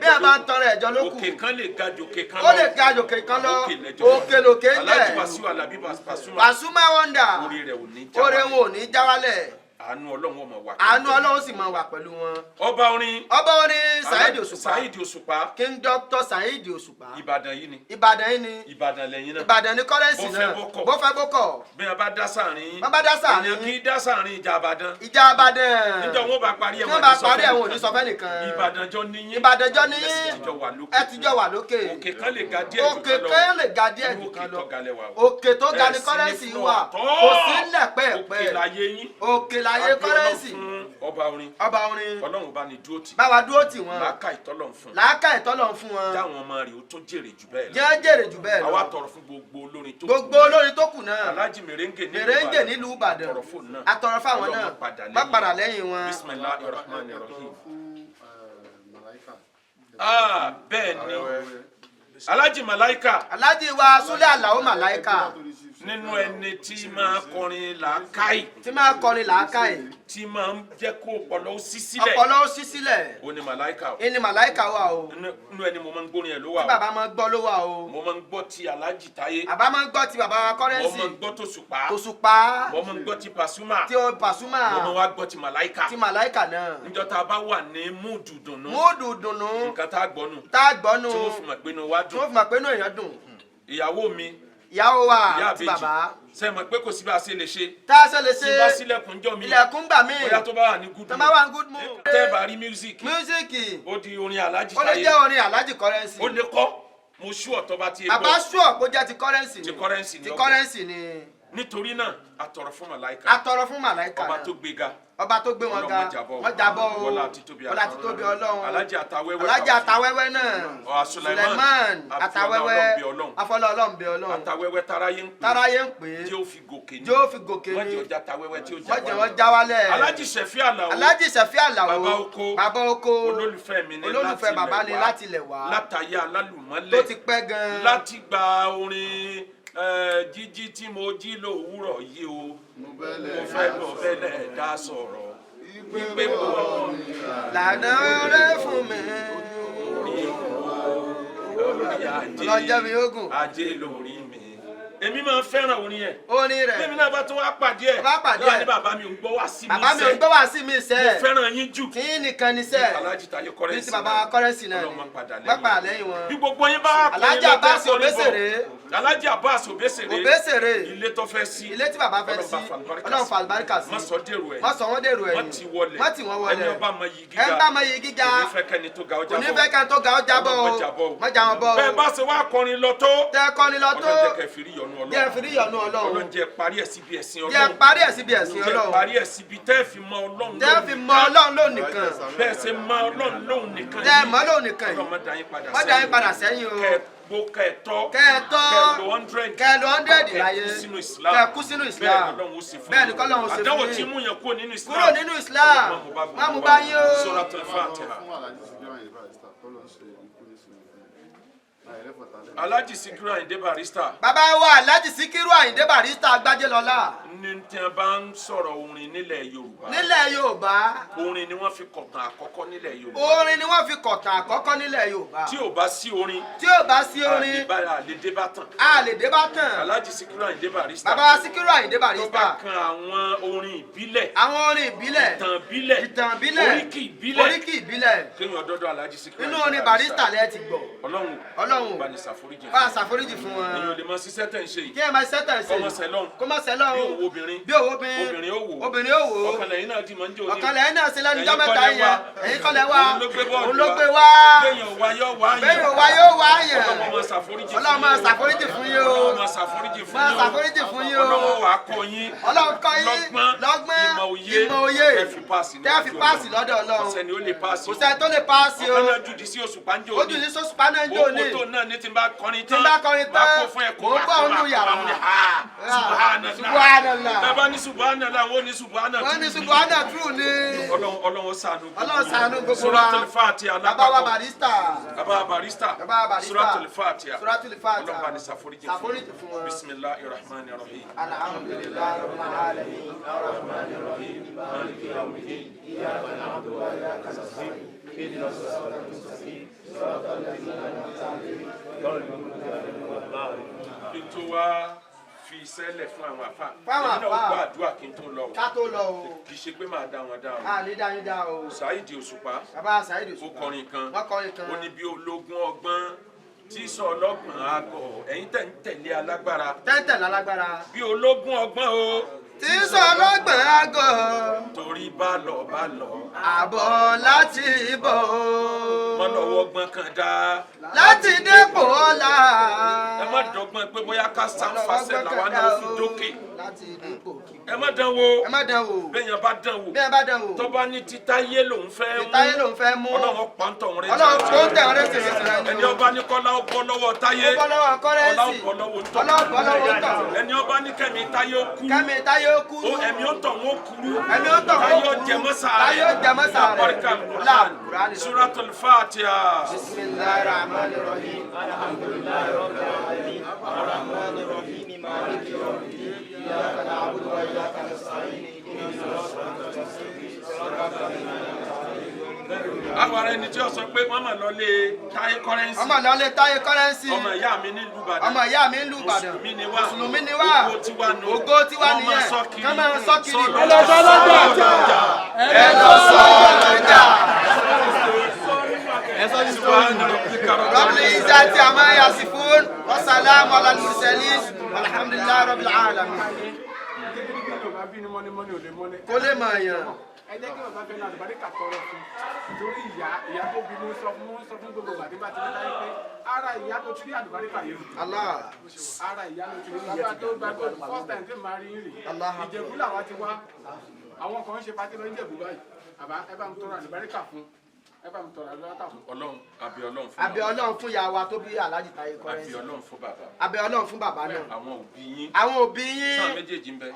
Bí ẹ bá ń tanra ẹjọ́ lókù. Òkè kan lè ga ju òkè kan lọ. Ó lè ga ju òkè kan lọ. Òkè lòkè ń jẹ. Alhaji Wasiu Alabi Pasuma. Pasuma wonder. Orí rẹ̀ ò ní já Oore wọn ò ní já wálẹ̀. Àánú Ọlọ́run ó máa wà. Àánú Ọlọ́run sì máa wà pẹ̀lú wọn. Ọba orin. Ọba orin Saheed Òṣùpá. Saheed Òṣùpá. King Doctor Saheed Òṣùpá. Ìbàdàn yìí ni. Ìbàdàn yìí ni. Ìbàdàn lẹ́yìn náà. Ìbàdàn ni kọ́rẹ́ǹsì náà. Bó fẹ́ bó kọ̀. Bí wọ́n bá dá sáàrin. Wọ́n bá dá sáàrin. Èèyàn kì í dá sáàrin ìjà Ìbàdàn. Ìjà Ìbàdàn. Níjọ́ wọn bá parí ẹ̀wọ̀n ní sọ fẹ́ nìkan. Ní sọ fẹ́ nìkan. Ìbàdàn jọ níyìn. Ìbàdàn jọ níyìn. Ẹ ti jọ wà lókè. Òkè kan lè ga díẹ̀ jù kan lọ. Òkè kan lè ga díẹ̀ jù kan lọ. Òkè tó ga ni kọ́rẹ́ǹsì wà. Kò sí ńlẹ̀ pẹ́ẹ́pẹ́. Òkè láyé yín. Òkè láyé kọ́rẹ́ǹsì. Ọba orin. Ọba orin. Ọlọ́run bá ní dúró tì. Bá wa dúró tì wọ́n. Làákà ìtọ́lọ̀ ń fún. Làákà ìtọ́lọ̀ ń fún wọn. Jáwọn ọmọ rẹ̀ ó tún jèrè jù bẹ́ẹ̀ lọ. Jẹ́ jèrè jù bẹ́ẹ̀ lọ. Àwa tọrọ fún gbogbo olórin tó kù. Gbogbo olórin tó kù náà. Alhaji Merengue nílùú Ìbàdàn. Merengue nílùú Ìbàdàn. Tọrọ fóònù náà. Àtọrọ fáwọn náà. Má padà lẹ́yìn wọn. Bismillahir Rahmanir Rahim. Bẹ́ẹ̀ ni Alhaji Malaika. Alhaji wa Súlẹ̀ Àlàó Malaika. Nínú ẹni tí máa kọrin làákàyè. Tí máa kọrin làákàyè. Tí máa ń jẹ́ kó ọpọlọ ó ṣí sílẹ̀. Ọpọlọ ó ṣí sílẹ̀. Ó ní Malaika o. Ẹni Malaika wà o. Nínú ẹni mo máa ń gbórin ẹ̀ ló wà o. Tí bàbá máa ń gbọ́ ló wà o. Mo máa ń gbọ́ ti Alhaji Táyé. Bàbá máa ń gbọ́ ti bàbá wa Kọ́rẹ́nsì. Mo máa ń gbọ́ Tòṣùpá. Tòṣùpá. Mo máa ń gbọ́ ti Pasuma. Ti Pasuma. Mo máa wá gbọ́ ti Malaika. Ti Malaika náà. Níjọ́ tá a bá wà ní múùdù dùnnú. Múùdù dùnnú. Nǹkan tá a gbọ́ nù. Tá a gbọ́ nù. Tí wọ́n fi mọ̀ pé inú wa dùn. Tí wọ́n fi mọ̀ pé inú èèyàn dùn. Ìyàwó mi. Ìyàwó wa àti bàbá. Ṣé mọ̀ pé kò sí bá a ṣe lè ṣe. Tá a ṣe lè ṣe. Tí bá sílẹ̀kùn jọ mi. Ilẹ̀kùn gbà mí. Bóyá tó bá wà ní good mood. Tó bá wà ní good mood. Tẹ́ bá rí music. Music. Ó di orin Alhaji Táyé. Ó lè jẹ́ orin Alhaji Kọ́rẹ́nsì. Ó lè kọ́. Mo ṣú ọ̀tọ́ bá ti gbọ́. Bàbá ṣú ọ̀ kó jẹ́ ti Kọ́rẹ́nsì ni. Ti Kọ́rẹ́nsì ni. Ti Kọ́rẹ́nsì ni. Nítorí náà, a tọrọ fún Màláíkà. A tọrọ fún Màláíkà. Ọba tó gbéga. Ọba tó gbé wọn ga. Wọ́n jábọ́ o. Wọlá títóbi Ọlọ́run. Alhaji Àtàwẹ́wẹ́. Alhaji Àtàwẹ́wẹ́ náà. Suleiman Àtàwẹ́wẹ́. Afọlá Ọlọ́run bẹ Ọlọ́run. Àtàwẹ́wẹ́ taráyé ń pè. Taráyé ń pè. Jẹ́ ó fi gòkè ní. Jẹ́ ó fi gòkè ní. Wọ́n jẹ́ ọjà Tàwẹ́wẹ́ tí ó já wálẹ̀. Wọ́n jẹ́ wọ́n já wálẹ̀. Alhaji Ṣẹ̀fí Àlàó. Alhaji Ṣẹ̀fí Àlàó. Bàbá oko. Bàbá oko. Olólùfẹ́ mi ni láti ilẹ̀ wá. Olólùfẹ́ bàbá ni láti ilẹ̀ wá. Látàyé alálùmọ́lẹ̀. Tó ti pẹ́ gan-an. Láti gba orin jíjí tí mo jí lówùúrọ̀ yìí o, mo fẹ́ lọ bẹ́lẹ̀ dá sọ̀rọ̀ pípé bọ̀ lànà rẹ fún mi. Lọ́jọ́ mi ogun. Ajé lórí mi. Èmi máa ń fẹ́ràn orin yẹn. Orin rẹ̀. Bẹ́ẹ̀ni náà bá tún wá pàdé ẹ̀. Bá pàdé ẹ̀. Lọ́wọ́ ní bàbá mi ò ń gbọ́ wá sí mi sẹ́. Bàbá mi ò ń gbọ́ wá sí mi sẹ́. Mo fẹ́ràn yín jù. Tí nìkan ni sẹ́. Alhaji Táyé Kọ́rẹ́nsì. Bí ti bàbá Kọ́rẹ́nsì náà ni. Ọlọ́run má padà lẹ́yìn wọn. Bí gbogbo yín bá Alhaji Abbas Obesere. Alhaji Abbas Obesere. Obesere. Ilé tó fẹ́ sí. Ilé tí bàbá fẹ́ sí. Ọlọ́run fa àlùbáríkà sí. Má sọ dèrò ẹ̀. Má sọ wọ́n dèrò ẹ̀. Má ti wọlé. Má ti wọ́n wọlé. Ẹni ọba mọ iyì gíga. Ẹni bá mọ iyì gíga. Kò ní fẹ́ kẹ́ni tó ga ọjà bọ̀. Kò ní fẹ́ kẹ́ni tó ga ọjà bọ̀ o. Má jà wọn bọ̀ o. Bẹ́ẹ̀ bá ṣe wá kọrin lọ tó. Tẹ kọrin lọ tó. Ọlọ́run jẹ́ kẹ́ fi rí ìyọ́nú Ọlọ́run. Jẹ́ fi rí ìyọ́nú Ọlọ́run. Ọlọ́run jẹ́ parí ẹ̀ síbi ẹ̀sìn Ọlọ́run. Jẹ́ parí ẹ̀ síbi ẹ̀sìn Ọlọ́run. Jẹ́ parí ẹ̀ síbi tẹ́ fi mọ Ọlọ́run lóhùn. Tẹ́ fi mọ Ọlọ́run lóhùn nìkan. Bẹ́ẹ̀ ṣe mọ Ọlọ́run lóhùn nìkan. Tẹ́ mọ lóhùn nìkan yìí. Ọlọ́run má dá yín padà sẹ́yìn. Má dá yín padà sẹ́yìn o. Kẹ́ gbó kẹ́ tọ́. Kẹ́ tọ́. Kẹ́ lo 100. Kẹ́ lo 100 láyé. Kẹ́ kú sínú Islam. Kẹ́ kú sínú Islam. Bẹ́ẹ̀ ni Ọlọ́run ó ṣe fún yín. Bẹ́ẹ̀ ni k'Ọlọ́run ó ṣe fún yín. Àdánwò tí mú yẹn kúrò nínú Islam. Kúrò nínú Islam. Má mú bá yín o. Suratul Fatiha. Alhaji Sikiru Ayinde Barrister. Bàbá wa Alhaji Sikiru Ayinde Barrister Agbájélọlá. Ní tí a bá ń sọ̀rọ̀ orin nílẹ̀ Yorùbá. Nílẹ̀ Yorùbá. Orin ni wọ́n fi kọ̀tàn àkọ́kọ́ nílẹ̀ Yorùbá. Orin ni wọ́n fi kọ̀tàn àkọ́kọ́ nílẹ̀ Yorùbá. Tí ò bá sí orin. Tí ò bá sí orin. A lè dé bá tàn. A lè dé bá tàn. Alhaji Sikiru Ayinde Barrister. Bàbá wa Sikiru Ayinde Barrister. Tó bá kan àwọn orin ìbílẹ̀. Àwọn orin ìbílẹ̀. Ìtàn ìbílẹ̀. Ìtàn ìbílẹ̀. Oríkì ìbílẹ̀. Oríkì ìbílẹ̀. Kéèyàn dọ́dọ̀ Alhaji Sikiru Inú orin Barrister lẹ ti gbọ́. Ọlọ́run. Ọlọ́run. Bá ní ṣàforíjì. Bá ṣàforíjì fún wọn. Èèyàn lè mọ ṣiṣẹ́ tẹ̀ ń ṣe yìí. Kí ẹ máa ṣiṣẹ́ tẹ̀ ń ṣe yìí. Kọ́mọ sẹ́lọ̀n. Kọ́mọ sẹ́lọ̀n. Bí òwò obìnrin. Bí òwò obìnrin. Obìnrin ó wò. Obìnrin ó wò. Ọ̀kan lẹ́yìn náà di mọ̀ ń jò ní. Ọ̀kan lẹ́yìn náà ṣe lẹ́nu jọ́ mẹ́ta yẹn. Ẹ̀yin kọ́ lẹ wá. Òun ló gbé bọ́ọ̀lù Òun ló gbé wá. Béèyàn wá yóò wá yẹn. Béèyàn wá yóò wá yẹn. Ọlọ́run máa ṣàforíjì fún yín. Ọlọ́run máa ṣàforíjì fún yín o. Ọlọ́run máa ṣàforíjì fún Máa yín o. ṣàforíjì fún yín o. Ọlọ́run wàá kọ́ yín. Ọlọ́run kọ́ yín. Lọ́gbọ́n. Lọ́gbọ́n. Ìmọ̀ òye. Ìmọ̀ òye. Tẹ́ fi páàsì Tẹ́ fi páàsì lọ́dọ̀ Ọlọ́run. Kò sẹ́ni ó lè páàsì Kò sẹ́ni tó lè páàsì o. Ọ̀kan náà jùdí sí Òṣùpá ń jò ní. Ó jùdí sí Òṣùpá náà ń jò ní. Owó tó náà ní tí n bá kọrin Tí tán. n bá kọrin tán. Máa kó fún ẹ̀kọ́. Mò ń bọ̀ nínú yàrá. Subhanallah. Subhanallah. Bẹ́ẹ̀ bá ní subhanallah, wọ́n ní subhanallah. Wọ́n ní subhanallah true ni. Ọlọ́run ṣàánú gbogbo. Ọlọ́run ṣàánú gbogbo wa. Suratul Fatiha Bàbá wa lápapọ̀. Barrister. Bàbá Barrister. Bàbá wa Barrister. Suratul Fatiha. Suratul Fatiha. Ọlọ́run bá ní ṣàforíjì Ṣàforíjì fún wọn. Bismillahir Rahmanir Rahim. Alhamdulillahi Rabbil alamin. Arrahmanir Rahim. Maliki yawmiddin. Iyyaka na'budu wa iyyaka nasta'in. Ihdinas siratal mustaqim. Siratal ladzina an'amta alayhim. Kí n tó wá fi iṣẹ́ lẹ̀ fún àwọn àfa. Fáwọn Èmi náà àfáà. gbọ́ àdúrà kí n tó lọ o. Ká tó lọ o. Kì í ṣe pé màá dá wọn dá o. A ní dá yín dá o. Saheed Òṣùpá. Bàbá Saheed Ó Òṣùpá. kọrin kan. Wọ́n kọrin kan. Ó ní bí ológun ọgbọ́n tí sọ ọlọ́gbọ̀n àgọ̀ ẹ̀yin tẹ̀ ń tẹ̀lé alágbára. Tẹ́ ń tẹ̀lé alágbára. Bí ológun ọgbọ́n o. Tí sọ ọlọ́gbọ̀n àgọ̀. Torí bá lọ bá lọ. Àbọ̀ láti bọ̀ o. Mọ́ lọ́wọ́ gbọ́n kan dá. Láti dépò ọ̀la. Ẹ má dọ́gbọ́n pé bóyá ká sanfàṣẹ làwa náà fi dókè. Láti dépò kí. Ẹ má dán wò. Ẹ má dán wò. Bẹ́ẹ̀yàn bá dán wò. Bẹ́ẹ̀ bá dán wò. Tó bá ní títáyé lòún fẹ́ mú. Títáyé lòún fẹ́ mú. Ọlọ́run pàǹtọ̀ rẹ̀. Ọlọ́run pàǹtọ̀ rẹ̀ tìrẹ̀ tìrẹ̀ ni o. Ẹni ọba ní kọ́lá ó bọ́ lọ́wọ́ táyé. Ó bọ́ lọ́wọ́ kọ́rẹ́nsì. Ọlá ó bọ́ lọ́wọ́ ntọ̀. Ọlá ó bọ́ lọ́wọ́ ntọ̀. Ẹni ọba ní kẹ́mi táyé ó kú. Kẹ́mi táyé ó kú. Ó ẹ̀mí ó tọ̀ wọ́n kúrú. Ẹ̀mí ó tọ̀ wọ́n Táyé ó kúrú. jẹ mọ́sà rẹ̀. Táyé ó jẹ mọ́sà rẹ̀. Barika Al-Qur'an. Suratul Fatiha. Bismillahir Rahmanir Rahim. Alhamdulillahi Rabbil Alamin. Arrahmanir Rahim. Maliki Yawmiddin. Iyyaka na'budu wa iyyaka nasta'in. Ihdinas siratal mustaqim. Siratal ladzina an'amta alayhim. Àwọn ará ẹni tí ó sọ pé mọ́mọ́ lọ lé Táyé Kọ́rẹ́nsì. Ọmọ lọ lé Táyé Kọ́rẹ́nsì. Ọmọ ìyá mi nílùú Ìbàdàn. Ọmọ ìyá mi nílùú Ìbàdàn. Mùsùlùmí ni wá. Mùsùlùmí ni wá. Ògo tiwa nù. Ògo tiwa Wọ́n máa nìyẹn. sọ kiri. Kán máa sọ kiri. Sọ Ẹ lọ sọ lọ́jà. Ẹ lọ sọ lọ́jà. Rabbil izzati amma yasifun wa salamun alal mursalin walhamdulillahi rabbil alamin. Kó lè mọ̀ yàn. Ẹ jẹ́ kí bàbá fẹ́ náà àlùbáríkà tọrọ fún torí ìyá ìyá tó bí mú sọ fún sọ fún gbogbo àti bá ti ní láyé pé ara ìyá tó ti rí àlùbáríkà yìí o. Allah. Ara ìyá ló ti rí bàbá tó gba gold first time tí màá rí rè. Ìjẹ̀bú làwa ti wá. Àwọn kan ń ṣe patí lọ Ìjẹ̀bú báyìí. Bàbá ẹ bá mi tọrọ àlùbáríkà fún. Ẹ bá mi tọrọ àlùbáríkà fún. Ọlọ́run àbí Ọlọ́run fún Àbẹ̀ Ọlọ́run fún ìyá wa tó bí Alhaji Táyé àbí Kọ́rẹ́nsì. Ọlọ́run fún bàbá. Àbẹ̀ Ọlọ́run fún bàbá náà. Àwọn òbí yín. Àwọn òbí yín. Sáà méjèèjì ń bẹ.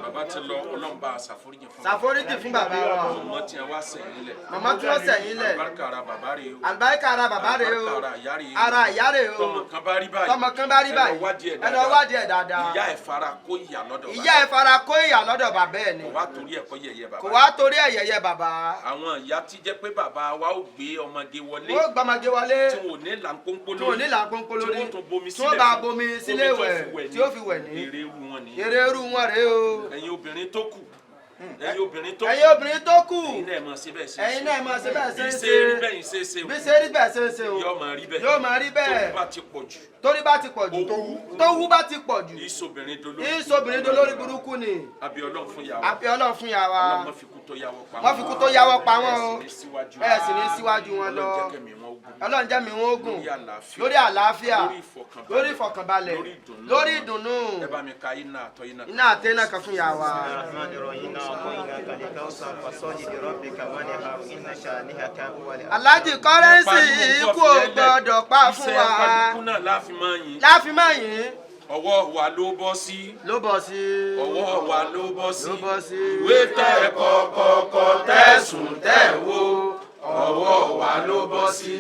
Bàbá ti lọ Ọlọ́run bá a ṣàforíjì fún Ṣàforíjì fún bàbá wa. Màmá tí wọ́n wá sẹ̀yìn lẹ̀. Màmá tí wọ́n sẹ̀yìn lẹ̀. Àlùbáríkà ara bàbá rè o. Àlùbáríkà ara bàbá rè o. Àlùbáríkà ara ìyá rè o. Ara ìyá rè o. Tọmọ kan bá rí báyìí. Tọmọ kan bá rí báyìí. Ẹ lọ wádìí ẹ̀ Ẹ lọ dáadáa. wádìí ẹ̀ dáadáa. Ìyá ẹ̀ fara kó ìyà lọ́dọ̀ bàbá. Ìyá ẹ̀ fara kó ìyà lọ́dọ̀ bàbá ẹ̀ ni. Kò wá torí ẹ̀ kọ́ yẹ̀yẹ́ bàbá. Kò wá torí ẹ̀ yẹ̀yẹ́ bàbá. Àwọn ìyá tí jẹ́ pé bàbá wa ó gbé ọmọge wọlé. Wọ́n gbọ́mọge wọlé. Tí wọn ò ní làǹpónpó lórí. Tí wọn ò ní làǹpónpó lórí. Tí wọ́n tún bomi Tí wọ́n sílẹ̀ bá fún. bomi sílé Omi tó wẹ̀, fi wẹ̀ tí ó fi wẹ̀ ní. Èrè irú wọn ni. Èrè irú wọn rèé o. Ẹ̀yin obìnrin tó kù. Ẹ̀yin obìnrin tó kù. Ẹ̀yin obìnrin tó kù. Ẹ̀yin náà mọ̀ sí bẹ́ẹ̀ ṣe ń ṣe. Ẹ̀yin náà mọ̀ sí bẹ́ẹ̀ ṣe ń Bí ṣe. ṣe rí bẹ́ẹ̀ ṣe ṣe o. Bí ṣe rí bẹ́ẹ̀ ṣe ń ṣe o. Yóò máa rí bẹ́ẹ̀. Yóò máa rí bẹ́ẹ̀. Tó bá ti pọ̀ jù. Torí bá ti pọ̀ jù. Tówú bá ti pọ̀ jù. Ìsobìnrin dolórí. Ìsobìnrin dolórí burúkú ni. Àbí Ọlọ́run fún yàwó. Àbí Ọlọ́run fún yàwó. Ọlọ́run má fi kú tó yàwó pa wọ́n. Wọ́n fi kú tó yàwó pa wọ́n o. Ẹ sì ní síwájú. Ẹ sì ní síwájú wọn lọ. Ọlọ́run jẹ́ kẹ́mi wọn ogun. Ọlọ́run jẹ́ mi wọn ogun. Lórí àlàáfíà. Lórí àlàáfíà. Lórí ìfọ̀kànbalẹ̀. Lórí ìfọ̀kànbalẹ̀. Lórí ìdùnnú. Lórí ìdùnnú. Ẹ bá mi ka iná àtọ́ iná. Iná àti iná kan fún yàwó. Alhaji Kọ́rẹ́nsì ikú ò gbọ́dọ̀ pa fún wa. Iṣẹ́ kálukú náà láfi máa yìn. Láfi máa yìn. Ọwọ́ wa ló bọ́ sí. Ló bọ́ sí. Ọwọ́ wa ló bọ́ sí. Ló bọ́ sí. Ìwé tẹ́ kọ́kọ́kọ́ tẹ̀sùn tẹ̀ wo. Ọwọ́ wa ló bọ́ sí.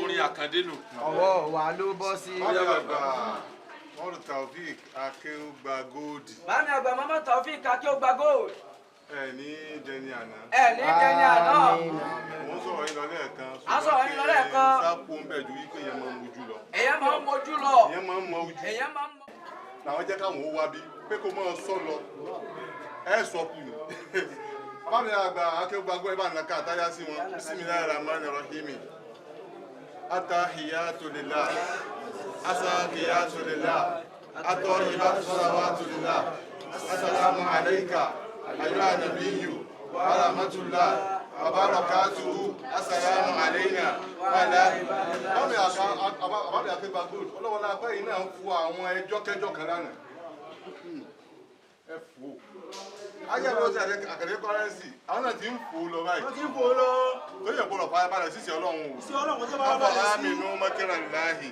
Orin Àkàndé nù. Ọwọ́ wa ló bọ́ sí. Mọ́rù Taofik Akéúgba Góòdì. Bàmí àgbà Mama Taofik Akéúgba Gold. Ẹ ní dẹni àná. Ẹ ní dẹni àná. Mo ń sọ̀rọ̀ yín lọ lẹ́ẹ̀kan. À ń sọ̀rọ̀ yín lọ lẹ́ẹ̀kan. Sápò ń bẹ̀ ju wípé èèyàn máa ń mojú lọ. Èèyàn máa ń mojú lọ. Èèyàn máa ń mọ ojú. Èèyàn máa ń mọ. Làwọn jẹ́ káwọn ó wá bí pé kó máa sọ lọ. Ẹ sọ kù ni. Bàbá mi àgbà Akéúgba Gold ẹ bá nàka àtáyá sí wọn. Bismillahir Rahmanir Rahim. Atahiyatu lillah. Asakiyatu lillah. Atọyibatu salawatu lillah. Assalamu alayka. Ayyuha nabiyyu wa rahmatullah wa barakatuhu. Assalamu alayna wa ala. Bàbá mi Akéúgba Gold ọlọ́wọ́lá apá yìí náà ń fún àwọn ẹjọ́ kẹjọ́ kan lánàá. Ẹ fò. Ayé àbúrò sí Àkàndé Kọ́rẹ́nsì, àwọn náà ti ń fò lọ báyìí. Wọ́n ti ń fò lọ. Tó yẹ gbọ́dọ̀ farabalẹ̀ sísè Ọlọ́run o. Sí Ọlọ́run kò sí farabalẹ̀ sí. Afọlá mi nù mọ́kẹ́rà láàyè.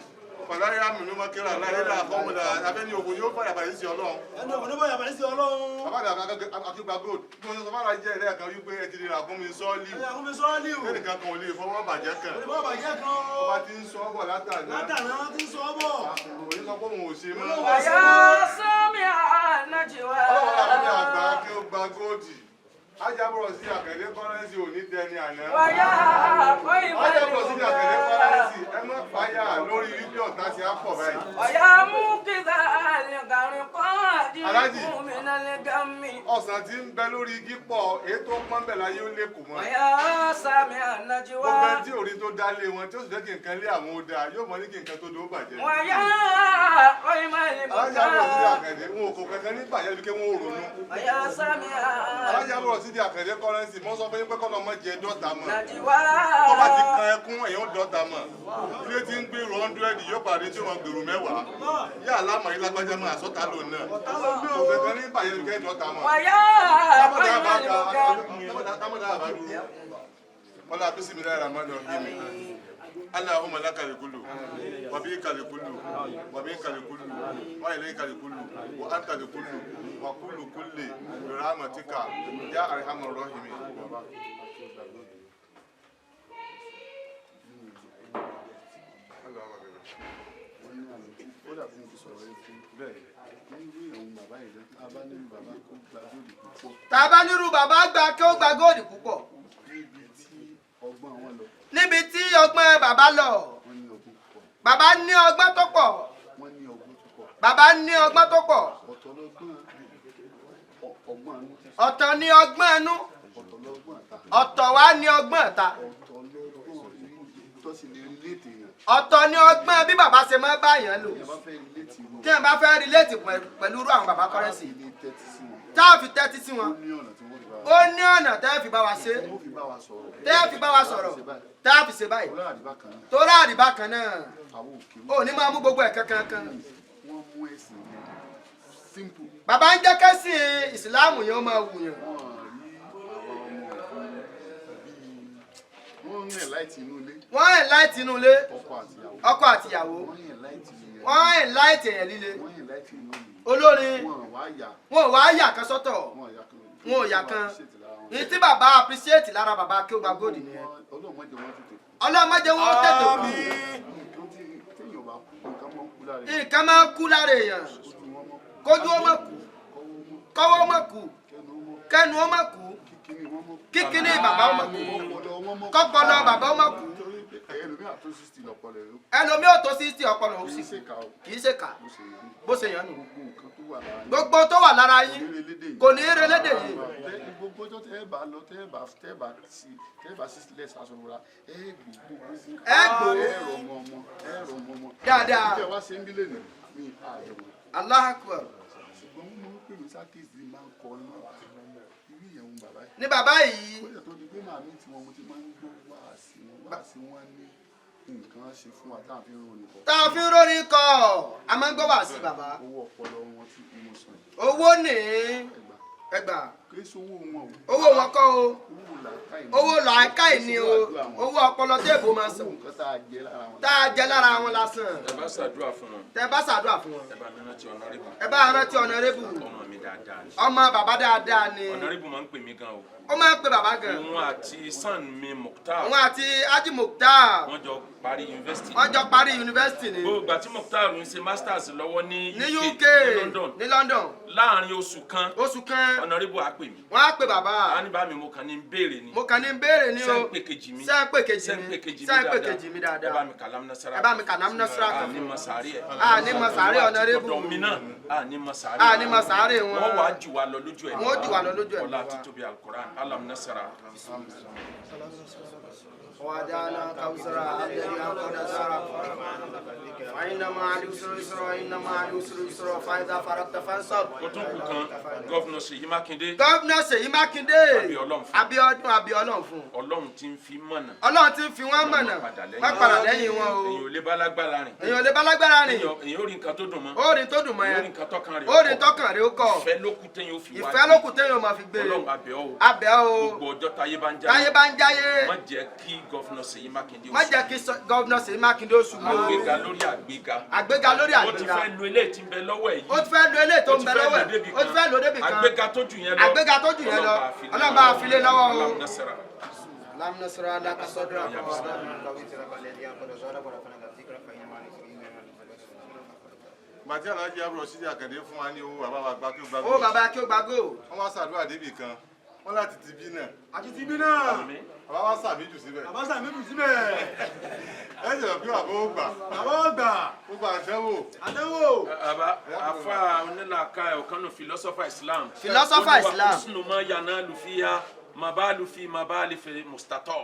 Fàlàyé mi nù mọ́kẹ́rà láàyè náà kọ́mọdà abẹ́ni ògùn yóò farabalẹ̀ sísè Ọlọ́run. Ẹnu ògùn ló bọ̀ yàbàlẹ̀ sí Ọlọ́run. Bàbá mi Akéúgba Gold bí wọ́n sọ fara jẹ́ ẹ̀rẹ́ kan wípé ẹ ti di ràkúnmí sọ́ọ́lì. Ràkúnmí sọ́ọ́lì o. Lẹ́nìkan kan ò lè fọwọ́ bàjẹ́ kan. Kò lè fọwọ́ bàjẹ́ kan o. Ọba ti ń sọ ọ́ bọ̀ látàná. Látàná ti ń sọ ọ́ bọ̀. Òye sọ pé òun ò ṣe mọ́. Wàyà sọ́mi ànájíwá. Ọlọ́run àbí àgbà Akéúgba Gold. Ajábọ̀rọ̀ sí Àkàndé Kọ́rẹ́nsì ò ní dẹni àná. Wàyà kọ́ ìwé Ajábọ̀rọ̀ sí Àkàndé Kọ́rẹ́nsì Ẹ má fàyà lórí wípé ọ̀tá ti á pọ̀ báyìí. Ọ̀yà mú kíta àlẹ́kàrin kọ́ Aláàjì. àdínkù mi nálẹ́ gàmí. Ọ̀sán tí ń bẹ lórí igi pọ̀, èyí tó pọ́n bẹ̀ láyé ó lè kù mọ́. Ọ̀yà sàmì ànájíwá. Gbogbo ẹni tí òrí tó dá lé wọn tí ó sì fẹ́ kí nǹkan lé àwọn ó dáa yóò mọ ní kí nǹkan tó dó bàjẹ́. Wọ̀nyá ọ̀yìnmá Alájà ìbùkà. bọ̀rọ̀ sídi Àkàndé, wọn ò kò kankan ní bàjẹ́ bí kí wọ́n ò ronú. Ọ̀yà sàmì Alájà bọ̀rọ̀ sídi Àkàndé kọ́rẹ́nsì, mọ́ sọ fún yín pé kọ́ lọ́mọ jẹ dọ́ta mọ̀. ànájíwá. Tó bá ti kan ẹkún ẹ̀yìn ó dọ́ta mọ̀. Ilé tí ń gbèrò 100 yóò pàdé tí ó máa gbèrò 10. Yá àlámọ̀ yín lágbájá máa sọ́ta lò náà. Kò kankan ní bàjẹ́ bí kẹ́ dọ́ta mọ̀. Wọ̀nyá ọ̀yìnmá ìbùkà. Wala bismillahir rahmanir rahim. Allahumma lakal kullu wa bikal kullu wa minkal kullu wa ilaykal kullu wa antal kullu wa kullu kulli bi rahmatika ya arhamar rahimin. Ó dàbí mo ti sọ̀rọ̀ yẹn fún bẹ́ẹ̀ nírú ìhun bàbá yìí lọ, tá a bá nírú bàbá kó gba góòlù púpọ̀. Tá a bá nírú bàbá gba kí ó gba góòlù púpọ̀. Níbi tí ọgbọ́n wọn lọ, Níbi tí ọgbọ́n bàbá lọ. wọ́n ní ọgbọ́n púpọ̀. Bàbá ní ọgbọ́n tó pọ̀. Wọ́n ní ọgbọ́n tó pọ̀. Bàbá ní ọgbọ́n tó pọ̀. Ọ̀tọ̀ lọ́gbọ́n ọgbọ́n inú. Ọ̀tọ̀ ní ọgbọ́n inú. Ọ̀tọ̀ lọ́gbọ́n ìta. Ọ̀tọ̀ wá ní ọgbọ́n ìta. Ọ̀tọ̀ lọ́gbọ́n tó sì lè relate èèyàn. Ọ̀tọ̀ ní ọgbọ́n bí bàbá ṣe máa bá èèyàn lò. Tí a bá fẹ́ relate wọn, Tí wọ́n bá fẹ́ relate pẹ̀lú irú àwọn bàbá kọ́rẹ́nsì. lè tẹ́tí sí wọn. Tá a fi tẹ́tí sí wọn. Ó ní ọ̀nà tí wọ́n fi bá Ó ní ọ̀nà tẹ́ fi bá wa ṣe. wọ́n fi bá wa sọ̀rọ̀. Tẹ́ fi bá wa sọ̀rọ̀. Tá a fi ṣe báyìí. Ọlọ́run àdìbá kan náà. Torá àdìbá kan náà. Àwọn òkè Ó ní máa mú gbogbo ẹ̀ kankan kan. wọ́n mú ẹ̀sìn yẹn simple. Bàbá ń jẹ́ kẹ́sìn ìsìláàmù yẹn ó máa wùyàn. Wọ́n rí àwọn ọmọ bíi wọ́n ń rìn láìtì inú ilé. Wọ́n ẹ̀ láìtì inú ilé. Ọkọ àtìyàwó. Ọkọ àtìyàwó. Wọ́n yìn láìtì yẹn. Wọ́n ẹ̀ láìtì èèyàn líle. Wọ́n yìn láìtì inú ilé. Olórin. Wọ́n wá yà. Wọn ò wá yà kan sọ́tọ̀. Wọ́n yà kan. Wọn ò yà kan. Ní tí bàbá appreciate lára bàbá kí ó gba góòdì nìyẹn. Ọlọ́run má jẹ́ wọ́n tètè kú. Ọlọ́run má jẹ́ wọ́n tètè kú. Nǹkan tí téèyàn bá kú, nǹkan máa ń kú lára èèyàn. Nǹkan máa ń kú lára èèyàn. Ojú wọn mọ́ kú. Kójú ó má kú. Kọ́wọ́ ó má kú. Kẹ́nu ó mọ́ kú. Kẹ́nu ó má kú. Kíkiní wọn mọ́ kú. Kíkiní bàbá ó má kú. Ọpọlọ wọn mọ́ kú. Kọ́pọlọ bàbá ó má kú. Torí pé ẹlòmíì àtó 60 lọ́pọlọ rẹ̀ ó kú. Ẹlòmíì ò tó 60 ọpọlọ ó Kì sì í ṣèkà o. kì í ṣe kà. Bó ṣe yàn ní. Bó ṣe yàn nù. Gbogbo nǹkan tó wà lára yín. Gbogbo tó wà lára yín kò ní í relédè yìí. Gbogbo ọjọ́ tẹ́ ẹ bá lọ tẹ́ ẹ bá tẹ́ ẹ bá sí tẹ́ ẹ bá sí sílẹ̀ sasọ̀rọ̀ ẹ gbogbo Ẹ gbó. ẹ rọ ọmọ ọmọ ẹ rọ ọmọ ọmọ. Dáadáa. Ìjẹ́ wá ṣe ń bílẹ̀ nì mí àjọ wọn. Allahu Akbar. Ṣùgbọ́n wọ́n máa ń pè mí sákèsì máa ń kọ ní irú ìyẹ̀wò bàbá yìí. Ní bàbá yìí. Ó yẹ tó di pé màmí tí wọn mo ti máa ń gbọ́ wáàsí wọn wáàsí wọn ní nǹkan ṣe fún wa tá à fi ń ronú kọ. Tá a fi ń rórin kọ, a máa ń gbọ́ wàásì bàbá. Owó ọpọlọ wọn tí mo sọ yìí. Owó ní ẹgbà. Kì í ṣowó wọn o. Owó wọn kọ́ o. Owó làákàyè ni. Owó làákàyè ni o. Owó ọpọlọ téèbù máa sàn. Owó nǹkan tá a jẹ lára wọn. Tá a jẹ lára wọn lásán. Ẹ bá ṣàdúrà fún wọn. Tẹ bá ṣàdúrà fún wọn. Ẹ bá mi rántí ọ̀nàrẹ́bù. Ẹ bá rántí ọ̀nàrẹ́bù. Ọmọ mi dáadáa ni. Ọmọ bàbá dáadáa ni. Ọ̀nàrẹ́bù máa ń pè mí gan o. Ó máa ń pe bàbá gan. Òun àti son mi Mukhtar. Òun àti Haji Mukhtar. Wọ́n jọ parí yunifásitì. Wọ́n jọ parí yunifásitì ni. Gbogbo ìgbà tí Mukhtar ń ṣe masters lọ́wọ́ ní Ní UK UK ní London. ní London. Láàárín oṣù kan. Oṣù kan. Ọ̀nàrẹ́bù á pè mí. Wọ́n á pe bàbá. A ní bá mi mo kàn ní béèrè ni. Mo kàn ní béèrè ni o. Ṣé ń pè kejì mi? Ṣé ń pè kejì Ṣé ń mi? pè kejì mi Ṣé ń pè dáadáa? kejì mi dáadáa? Ẹ bá mi kà lámúnásárà. Ẹ bá mi kà lámúnásárà kan A ní fún mọ sàárè ẹ̀. A ní mọ sàárè Ọ̀nàrẹ́bù. Ọ̀dọ̀ mi náà a ní mọ sàárè. A ní mọ sàárè wọn. Wọ́n wàá jù wá lọ lójú ẹ̀mí. Wọ́n jù wá lọ lójú ẹ̀mí Ọlá wa. títóbi Al-Qur'an alámúnásárà. وجعلنا كوثرا الذي أنقض ظهرك فإن مع العسر يسرا إن مع العسر يسرا فإذا فرغت فانصب. Ó tún kù kan, Gọ́vnà Ṣèyí Mákindé. Gọ́vnà Ṣèyí Mákindé. Àbí Ọlọ́run fún. Abíọ́dún àbí Ọlọ́run fún. Ọlọ́run ti ń fi mọ̀nà. Ọlọ́run ti ń fi wọ́n mọ̀nà. Má padà lẹ́yìn wọn o. Èyàn ò lè bá lágbára rìn. Èyàn ò lè bá lágbára rìn. Èyàn ò rí nǹkan tó dùn mọ́. Ó rí tó dùn mọ́ Èyàn ò yẹn. rí nǹkan tọ́kàn rẹ̀ Ó rí tọ́kàn rẹ̀ ó kọ̀. Ìfẹ́ ló kù téèyàn ó fi wá. Ìfẹ́ ló kù téèyàn máa fi gbé. Ọlọ́run abẹ́ ọ́ o. Abẹ́ ọ́ o. Gbogbo ọjọ́ táyé bá ń jáyé. Táyé bá ń jáyé. Má jẹ́ kí Gọ́vnà Ṣèyí Mákindé ó Má jẹ́ kí Gọ́vnà Ṣèyí Mákindé ó ṣubú. Àgbéga lórí àgbéga. Àgbéga lórí Ó ti àgbéga. fẹ́ lo eléyìí tí ń bẹ lọ́wọ́ ẹ̀ yìí. Ó ti fẹ́ lo eléyìí tó ń bẹ lọ́wọ́ ẹ̀. Ó ti fẹ́ lo débì kan. Àgbéga tó jù yẹn lọ. Àgbéga tó jù yẹn lọ. Ọlọ́run bá fi lé lọ́wọ́ o. Alam nasara. Alam nasara laka sadrak wa Màtí Alhaji Abdul Rasheed Akande fún wa ní owó bàbá wa gba kí ó gba Owó bàbá kí ó gba góò. Wọ́n wá ṣàdúrà débì kan. Wọ́n láti ti bí náà. Àti ti bí náà. Bàbá wa sàmì jù síbẹ̀. Bàbá sàmì jù síbẹ̀. Ẹ jẹ́ pé bàbá ó gbà. Bàbá ó gbà. Gbogbo àdánwò. Àdánwò. Bàbá afa onílàka ọ̀kan nù philosopher Islam. Philosopher Islam. Ó ní wà yànnà lùfíà màbá lùfí màbá lè mustatọ.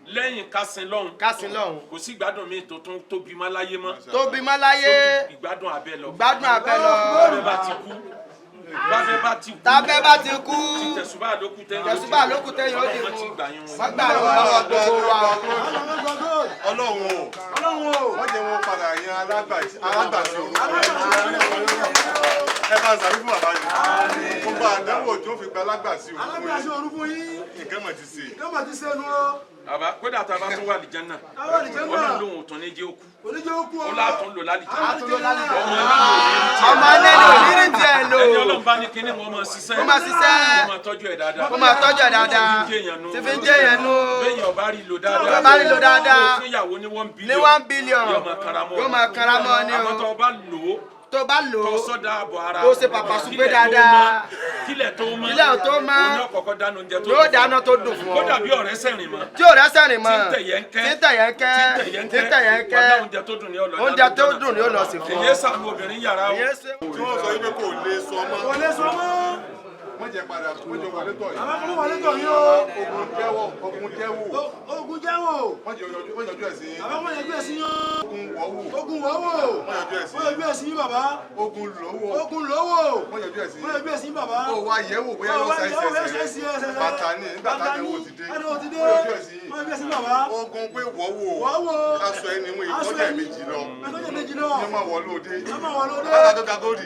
Lẹ́yìn kásìn lọ́hùn. Kásìn lọ́hùn. Kò sí ìgbádùn mi tó tún tóbi má láyé mọ́. Tóbi má láyé. Tó ju ìgbádùn abẹ lọ. Ìgbádùn abẹ lọ. Bàbá bá ti kú. Bàbá bá ti kú. Tábẹ́ bá ti kú. Tí tẹ̀sùbá ló kú tẹ́yìn. Tẹ̀sùbá ló kú tẹ́yìn ó di Ọlọ́run ti gbà yín wọn. Wọ́n gbà yín lọ́wọ́ gbogbo wa. Ọlọ́run o. Ọlọ́run o. Wọ́n jẹ́ wọn padà yan alágbàsí orúkọ. Ẹ bá ń sàbí fún bàbá yìí. Gbogbo àdánwò tó fi gba alágbàsí Alágbàsí orú fún yín. Nǹkan mọ̀ ti ṣe. Nǹkan mọ̀ ti ṣe nu o. Bàbá kódà tá a bá tún wà lìjánná. Tá a wà lìjánná. Ọlọ́run lòun ò tún ní jẹ́ ó kú. Kò ní jẹ́ ó kú o. Ó látún lò lálìjánná. Á tún lò lálìjánná. Ọmọ nínú ò ní rí tiẹ̀ lò. Ẹni Ọlọ́run bá ní kinní wọn máa ṣiṣẹ́. Kó máa ṣiṣẹ́. Kó máa tọ́jú ẹ̀ dáadáa. Kó máa tọ́jú ẹ̀ dáadáa. Tí fi ń jẹ́ èèyàn nú. Béèyàn ọba rí lò dáadáa. Bá rí lò dáadáa. Kó fún ìyàwó ní 1 billion. Ní 1 billion. Yóò máa kanra mọ́. Yóò máa kanra mọ́ ni o. Àmọ́ tó o bá lò ó. Tó bá lò ó. Tó sọ́dà àbọ̀ ara. Tó ṣe pàpà súpé dáadáa. Kílẹ̀ tó mọ́. Kílẹ̀ tó mọ́. Òun yóò kọ́kọ́ dáná oúnjẹ tó Yóò dáná tó dùn fún ọ. Kó dàbí ọ̀rẹ́ sẹ̀rìn mọ́. Tí ọ̀rẹ́ sẹ̀rìn mọ́. Tí ń tẹ̀yẹ̀ ń kẹ́. Tí ń tẹ̀yẹ̀ ń kẹ́. Tí ń tẹ̀yẹ̀ ń kẹ́. Tí ń tẹ̀yẹ̀ ń kẹ́. Wàlá oúnjẹ tó dùn ní ọlọ́ Oúnjẹ tó dùn ní ó lọ sí fún ọ. Èyí sànú obìnrin yàrá o. Tí wọ́n sọ wípé kò lè sọ mọ́. Kò lè sọ mọ́. Wọ́n jẹ́ padà wọ́n jọ wọlé tọ̀ yìí. Bàbá kan ló wọlé tọ̀ yìí o. Ogun jẹ́wọ́. Ogun jẹ́wọ́. Ogun jẹ́wọ́. Wọ́n jẹ́ wọ́n yọjú ẹ̀ sí. Bàbá wọn yọjú ẹ̀ sí yín. Ogun wọ́wọ́. Ogun wọ́wọ́. Wọ́n yọjú ẹ̀ sí. Wọ́n yọjú ẹ̀ sí yín bàbá. Ogun lówó. Ogun lówó. Wọ́n yọjú ẹ̀ sí. Wọ́n yọjú ẹ̀ sí yín bàbá. Ó wá yẹ̀wò bóyá Ó yóò wá sa yẹ̀wò bóyá ẹsẹ̀ ṣe ẹsẹ̀ rẹ̀. Bàtà ni nígbà táwọn ti dé. Àdánwò ti dé. Wọ́n yọjú ẹ̀ sí. Wọ́n yọjú ẹ̀ sí bàbá. Ogun pé wọ́wọ́. Wọ́wọ́. Aṣọ ẹni wọn Aṣọ ìkọjá ẹni. méjì lọ. Ìkọjá méjì lọ. Ní ma wọ lóde. Ní ma wọ lóde. Bàtà tó ga góòdì.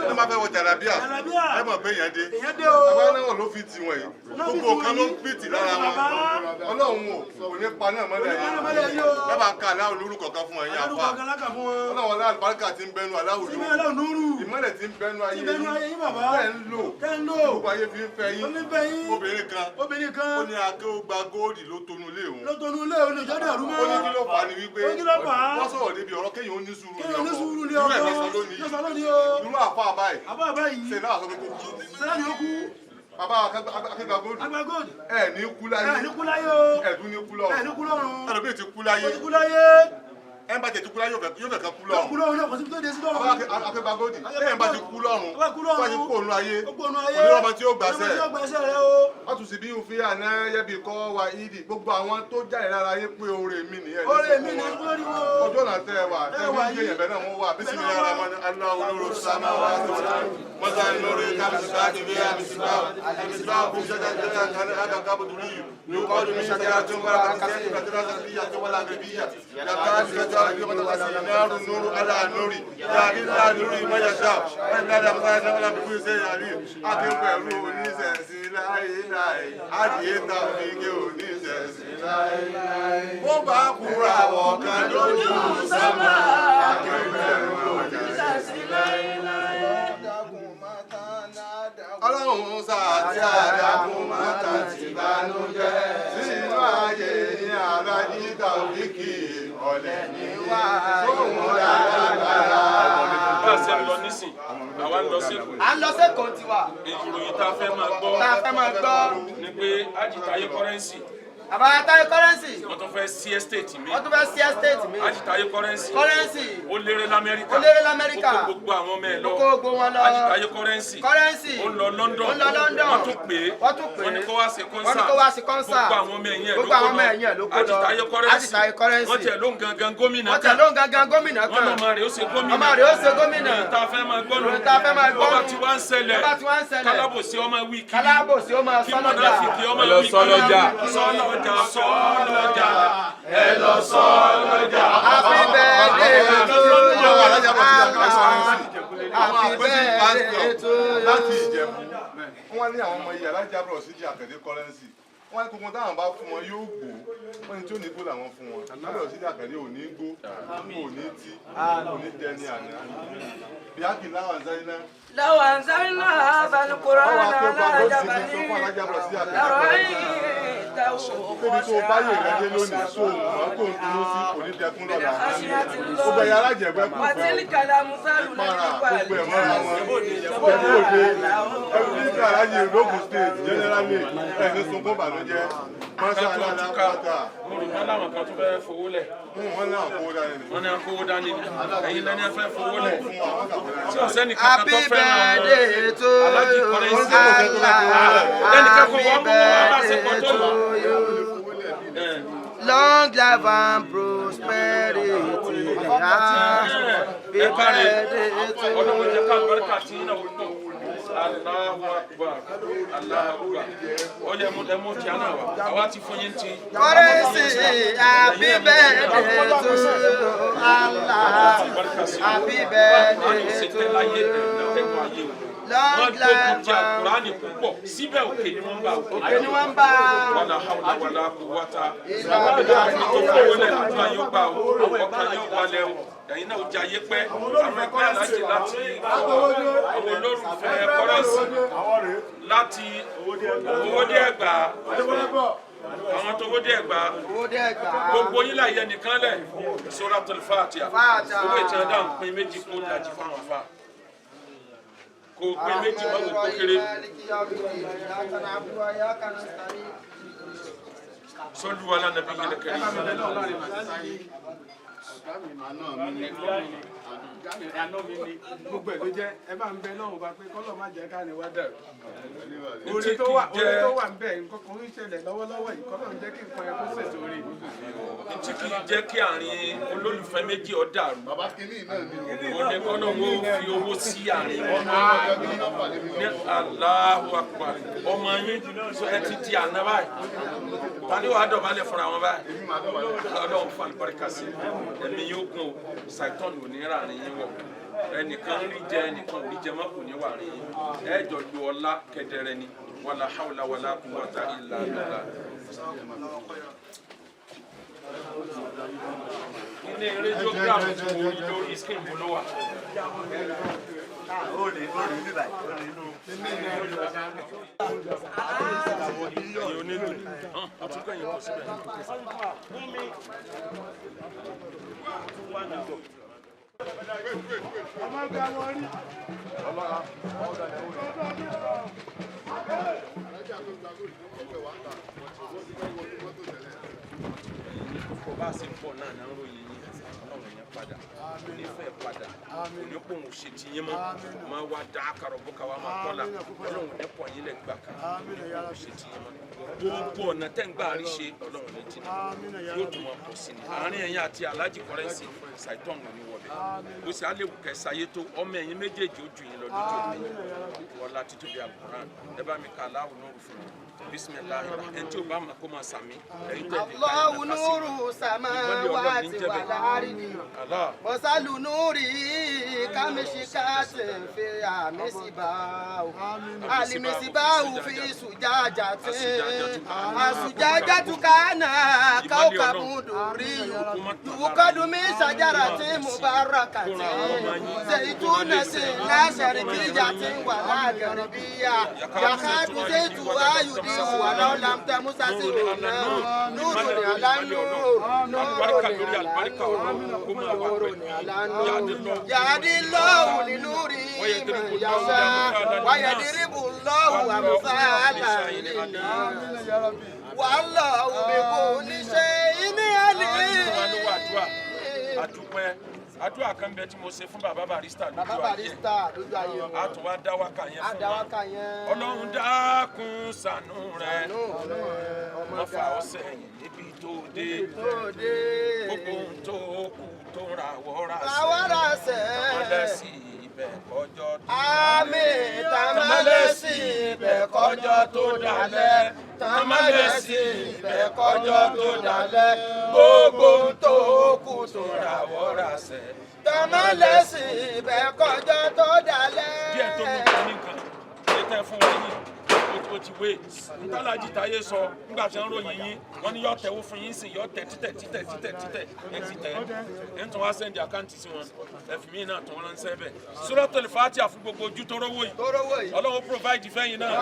Ní ma fẹ́ wọ jàlábíà. Jàlábíà. Ẹ mọ̀ pé èèyàn dé. Èèyàn dé o. Àgbà náà ló fi tì wọ̀nyí. Ló fi Gbogbo tì kan ló wọ̀nyí. ń pìtì lára wọn. Ọlọ́run o, kò ní pa náà mọ́lẹ̀ Kò ní pa náà mọ́lẹ̀ yìí o. Ẹ bá ń ka aláwọ̀ lórúkọ kan fún ẹ̀yin Alárúkọ àfa. kan lákà fún wọn. Ọlọ́run ọlá àlùbáríkà ti ń bẹnu aláwọ̀ Ti ń bẹnu aláwọ̀ núrù. Ìmọ́lẹ̀ ti ń bẹnu ayé Ti ń bẹnu ayé yín bàbá. Tẹ́ ń lò. Tẹ́ ń lò. Gbogbo ayé fi ń fẹ́ yín. Ó ní fẹ́ yín. Obìnrin kan. Obìnrin kan. Ó ní akéwògbà góòdì ló tonú ilé òun. Ló tonú ilé òun ìjọ dàrú mọ́. Ó ní kí ló fà á ni wípé Ó ní kí ló fà á. wọ́n sọ̀rọ̀ débi ọ̀rọ̀ kéèyàn ó ní sùúrù Kéèyàn ní sùúrù ní Irú ọkọ. ẹ̀ lọ́sọ lónìí. Lọ́sọ lónìí o. Irú àfa báyìí. Àbá báyìí. Ṣe náà sọ pé kó kú. Ṣé náà ni ó kú? Bàbá akẹgbà góòdì. Àgbà góòdì. Ẹ ní kú láyé. Ẹ ní kú láyé o. Ẹ tún ní kú lọ́run. Ẹ ní kú lọ́run. Ẹlòmíì ti kú láyé. Ó ti kú láyé. Ẹ bá tẹ̀ ti kú láyé yóò fẹ́ kan kú Yóò kú lọ́run. lọ́run náà kò síbi tó dé sí lọ́run. Bàbá akẹgbà góòdì. Lẹ́yìn bá ti kú lọ́run. Bá kú lọ́run. Wọ́n ti kú òun ayé. Ó kú òun ayé. Kò ní ọmọ tí ó gbàṣẹ́. Ọmọ tí ó gbàṣẹ́ rẹ o. Wọ́n tún sì bí òfin àná yẹ́bi kọ́ wa ìdí. Gbogbo àwọn tó jáde lára yín pé oore mi nìyẹn. Oore mi ni lórí wọn. Ọjọ́ náà tẹ́ ẹ wà Tẹ́ tẹ́ ẹ ẹ wà wà yìí. Ẹ̀bẹ̀ náà wọ́n wà. Bísí mi ara mọ́ ní aláwọ̀ olóró sámá wa tó wà. Mọ́tà lórí kábíyèsí àti àmísíbá. Àmísíbá fún ṣẹ́jà jẹ́jà kan àgàgà bùdúrú yìí. Yóò mi ṣàjẹ́ra tó ń bára kàkí kàtírà sàbíyà tó wà lágbèbíyà. Yàtá ṣẹ́jà àgbẹ̀mọ́tà sí náírù nuru alá nuri. Yàrá ìlà nuri mọ́yàṣá. Wọ́n ń dáadáa mọ́tà náà wọ́n fi ṣe yàrá. Akínpẹ̀lú oníṣẹ̀ṣin láéláé. Adìyẹ tàbí ike oníṣẹ̀ṣin láéláé. Ó bá kúra ọ̀kan lójú sámà. Akínpẹ̀lú oníṣẹ̀ṣin láéláé. Ọlọ́run sàtì àdàkùn mọ́tà ti bánújẹ́. Sínú ayé ní alájí tàbíkì ọ̀lẹ́ ní wá. Sóhun lágbára. Bá a ṣe ń lọ nísìn, àwa ń lọ sí Èkó. À ń lọ sẹ́kọ̀ọ́ tiwa. Ìròyìn tá a fẹ́ máa gbọ́. Tá a fẹ́ máa gbọ́. Ni pé Ajítáyé Currency. Bàbá Táyé Currency. Wọ́n tún fẹ́ sí estate mi. Wọ́n tún fẹ́ sí estate mi. Ajítáyé Currency. Currency. Ó léré l'Amẹ́ríkà. Ó léré l'Amẹ́ríkà. Ó kó gbogbo àwọn ọmọ ẹ̀ lọ. Ó kó gbogbo wọn lọ. Ajítáyé Currency. Currency. Ó lọ London. Ó lọ London. Wọ́n tún pè é. Wọ́n tún pè é. Wọ́n ní kó wá ṣe concert. Wọ́n ní kó wá ṣe concert. Gbogbo àwọn ọmọ ẹ̀yìn ẹ̀ ló Gbogbo kó àwọn ọmọ ẹ̀yìn ẹ̀ ló kó lọ. Ajítáyé Currency. Ajítáyé Currency. Wọ́n tiẹ̀ ló ń gangan gómìnà Wọ́n tiẹ̀ ló ń gangan gómìnà kan. Wọ́n lọ́mọ rẹ̀ ó ṣe gómìnà. Ọmọ rẹ̀ ó ṣe gómìnà. Ìròyìn tá a fẹ́ máa gbọ́ nù. Ìròyìn tá a fẹ́ máa gbọ́ nù. Bọ́ba tí wá ń ṣẹlẹ̀. Bọ́ba tí wá ń ṣẹlẹ̀. Kálábòsí ọmọ wí kiri. Kálábòsí ó máa Kí sọ́lọ́jà. mọ̀nàfíkì ọmọ Ẹ lọ wí kiri. sọ́lọ́jà. Sọ́lọ́jà sọ́lọ́jà. Ẹ lọ sọ́lọ́jà. Happy birthday to you. Happy birthday to you. Láti Ìjẹ̀bú, wọ́n ní àwọn ọmọ iye alájà bọ̀rọ̀ sí jẹ́ àkàndé currency. Wọ́n ní gbogbo táwọn bá fún wọn yóò gbó. Wọ́n ní tí ò ní gbó làwọn fún wọn. Lábẹ̀rẹ̀ sí àkàndé ò ní gbó, kò ní tí, kò ní dẹni àná. Bíákì láwọn àǹsáyé náà. لو أنزلنا هذا القرآن على جبل لرأيته Tóbi tó bá yè rẹ dé lónìí tó mọ̀ tó ń dunú sí kò ní dẹkún lọ́la. Gbogbo ẹ̀yà alájẹ̀gbẹ́ kù fẹ́ o. Para gbogbo ẹ̀ mọ́ra wọn. Ẹ̀kú òde ẹ̀kú ní Aláàjì l'Ógùn State generally ẹ̀ ní sunkún bànújẹ́. Mọ́ṣá aláàlá pátá. Mo rò wọ́n láwọn kan tó fẹ́ fowó lẹ̀. Wọ́n náà kówó dání ni. Wọ́n ní akówó dání ni. Ẹ̀yin lẹ́ni ẹ fẹ́ fowó lẹ̀. Tí ọ̀sẹ́ nìkan kan Happy tó fẹ́ràn birthday to Aláàjì you. Currency. Allah. Ẹnìkan kò Happy wọ́n mú wọn bá ṣe pọ̀ birthday tó to lọ. you. Long life and prosperity. Happy Ẹ káre. birthday to Ọlọ́run jẹ́ ká àlùbáríkà tí yín náà ó pọ̀. Allahu Akbar. Allahu Akbar. Ó yẹ ẹmu tí a náà wà. Àwa ti fún yín ti. Currency. Happy birthday to you. Allah. Happy birthday to you. Long Wọ́n life gbógun ti Àkùránì púpọ̀ síbẹ̀ òkè ni wọ́n bá Òkè ni wọ́n bá. Wàlà hàwùlà wàlà quwwata. Ẹni tó fowó lẹ̀ àdúrà yóò gbà o, ọkàn yóò balẹ̀ o. Ẹ̀yin náà ó jẹ ayé pẹ́. Àwọn ẹgbẹ́ alájì láti àwọn olólùfẹ́ Currency láti Owódé Ẹ̀gbá. Àwọn tó Owódé Ẹ̀gbá. Gbogbo yín láyé nìkan lẹ̀. Suratul Fatiha. Owó ìtàn dáhùn pín méjì kó dájú fáwọn afá. Kò pín méjì mọ́ wò kó kéré. Sọ́lú ala nàbí yìí lẹ́kẹ̀rẹ́. Àná mi ni gbogbo ẹ̀ ló jẹ́ ẹ bá ń bẹ lọ́hùn bá pé kọ́lọ̀ má jẹ́ ká ní wá dàrú. Orí tó wà orí tó wà ń bẹ̀ nǹkan kan ń ṣẹlẹ̀ lọ́wọ́lọ́wọ́ yìí kọ́lọ̀ ń jẹ́ kí nǹkan yẹn kó sèso rí. Ntí kì í jẹ́ kí àárín olólùfẹ́ méjì ó dàrú. Òní kọ́nà wo fi owó sí àárín wọn. Ní Allahu Akbar. Ọmọ yín ẹ ti di àná báyìí. Tani wàá dọ̀bálẹ̀ fúnra wọn báyìí? Ọlọ́run fún àlùbáríkà sí. Ẹ̀mí yóò gùn o. Ṣàìtọ́nù ò ní rà àárín yín wọ̀. Ẹnìkan rí jẹ ẹnìkan ò rí jẹ mọ́ kò ní wà àárín yín. Ẹ jọ lu ọlá kẹdẹrẹ ni. Wàlá hàwùlà wàlá quwwata illa billah. Ní radiograph tí mo rí lórí screen mo ló wà. Ẹ̀yin onílù ọtún kẹ́yìn kọ síbẹ̀. Kò bá ṣe pọ̀ náà náà ń ròyìn yín, Ọlọ́run yẹn padà, kò ní fẹ́ padà, kò ní pòun ṣe ti yín mọ́, máa wá dá àkàrọ̀ bó káwa máa kọ́ la, Ọlọ́run ní pọ̀ yín lẹ̀ gbà kan, kò ní pòun ṣe ti yín mọ́. Gbogbo ọ̀nà tẹ́ ń gbà rí ṣe Ọlọ́run ní jìnnà, yóò tún máa pọ̀ sí ni. Àárín ẹ̀yin àti Alhaji Currency, Ṣàìtàn ò ní wọbẹ̀. Bó ṣe á lè wù kẹsàyé tó, ọmọ ẹ̀yin méjèèjì ó ju yín lọ lójú ẹ̀mí. Wọlá títóbi Al-Qur'an, ẹ bá mi ka Allahu Nuru fún mi. Bisimilahi, ẹni tí o bá ma kó ma sàmì, ẹ̀yin tẹ̀ lè ka Allahu ẹ̀ nàka sí mi. nuru samawati wal ardi. Allah. Masalu nuri kamishikatin fi misibau. Alimisibau fi sujajatin. Asujajatu kana kawkabun durriyu. Yuqadu min shajaratin mubarakatin. Zaitunatin la sharqiyatin wala garbiyya. Yakadu zaytuha yudiu walau lam tamsashu nar. Nurun ala nur. Alibarika lórí alibarika Ọlọ́run kó máa wà pẹ̀lú Yahdi Allahu li nurihi man yasha wa yadribu Allahu amthala lin-nas. Wallahu bi kulli shay'in alim. Adúpẹ́ àdúrà kan bẹ tí mo ṣe fún bàbá Barrister lójú Bàbá ayé. Barrister lójú ayé wọn. A tún wá dá wákà yẹn Á fún dá wa. wákà yẹn. Ọlọ́run dákun ṣàánú rẹ̀. Má fà ọ́ sẹ́yìn níbi tó dé. Tó dé. Gbogbo ohun tó kù tó ń ra wọ́ra Rawọ́ ra sẹ́. Tàmálẹ̀ sí ibẹ̀ kọjọ́ tó. Àmín tàmálẹ̀ sí ibẹ̀ kọjọ́ tó dalẹ̀. Tàmálẹ̀ sí ibẹ̀ kọjọ́ tó dalẹ̀. Gbogbo ohun tó kù tó Tó ra wọ́ra sẹ́. Tàmálẹ̀ sí ibẹ̀ kọjọ́ tó dalẹ̀. Díẹ̀ tó mú kí nìkan ṣe tẹ́ fún wa yìí ó ti wé ntàlájì táyé sọ nígbà tí wọ́n ròyìn yín wọ́n ní yọ tẹ̀wó fún yín sìn yọ tẹ̀ títẹ̀ títẹ̀ títẹ̀ títẹ̀ ẹ ti tẹ̀ ẹ ń tún wá sẹ́ndì àkáǹtì sí wọn ẹ̀fìn mí náà tún ránṣẹ́ bẹ̀. Suratul Fatiha fún gbogbo ojú tó rówó yìí Ọlọ́run provide fẹ́yìn náà.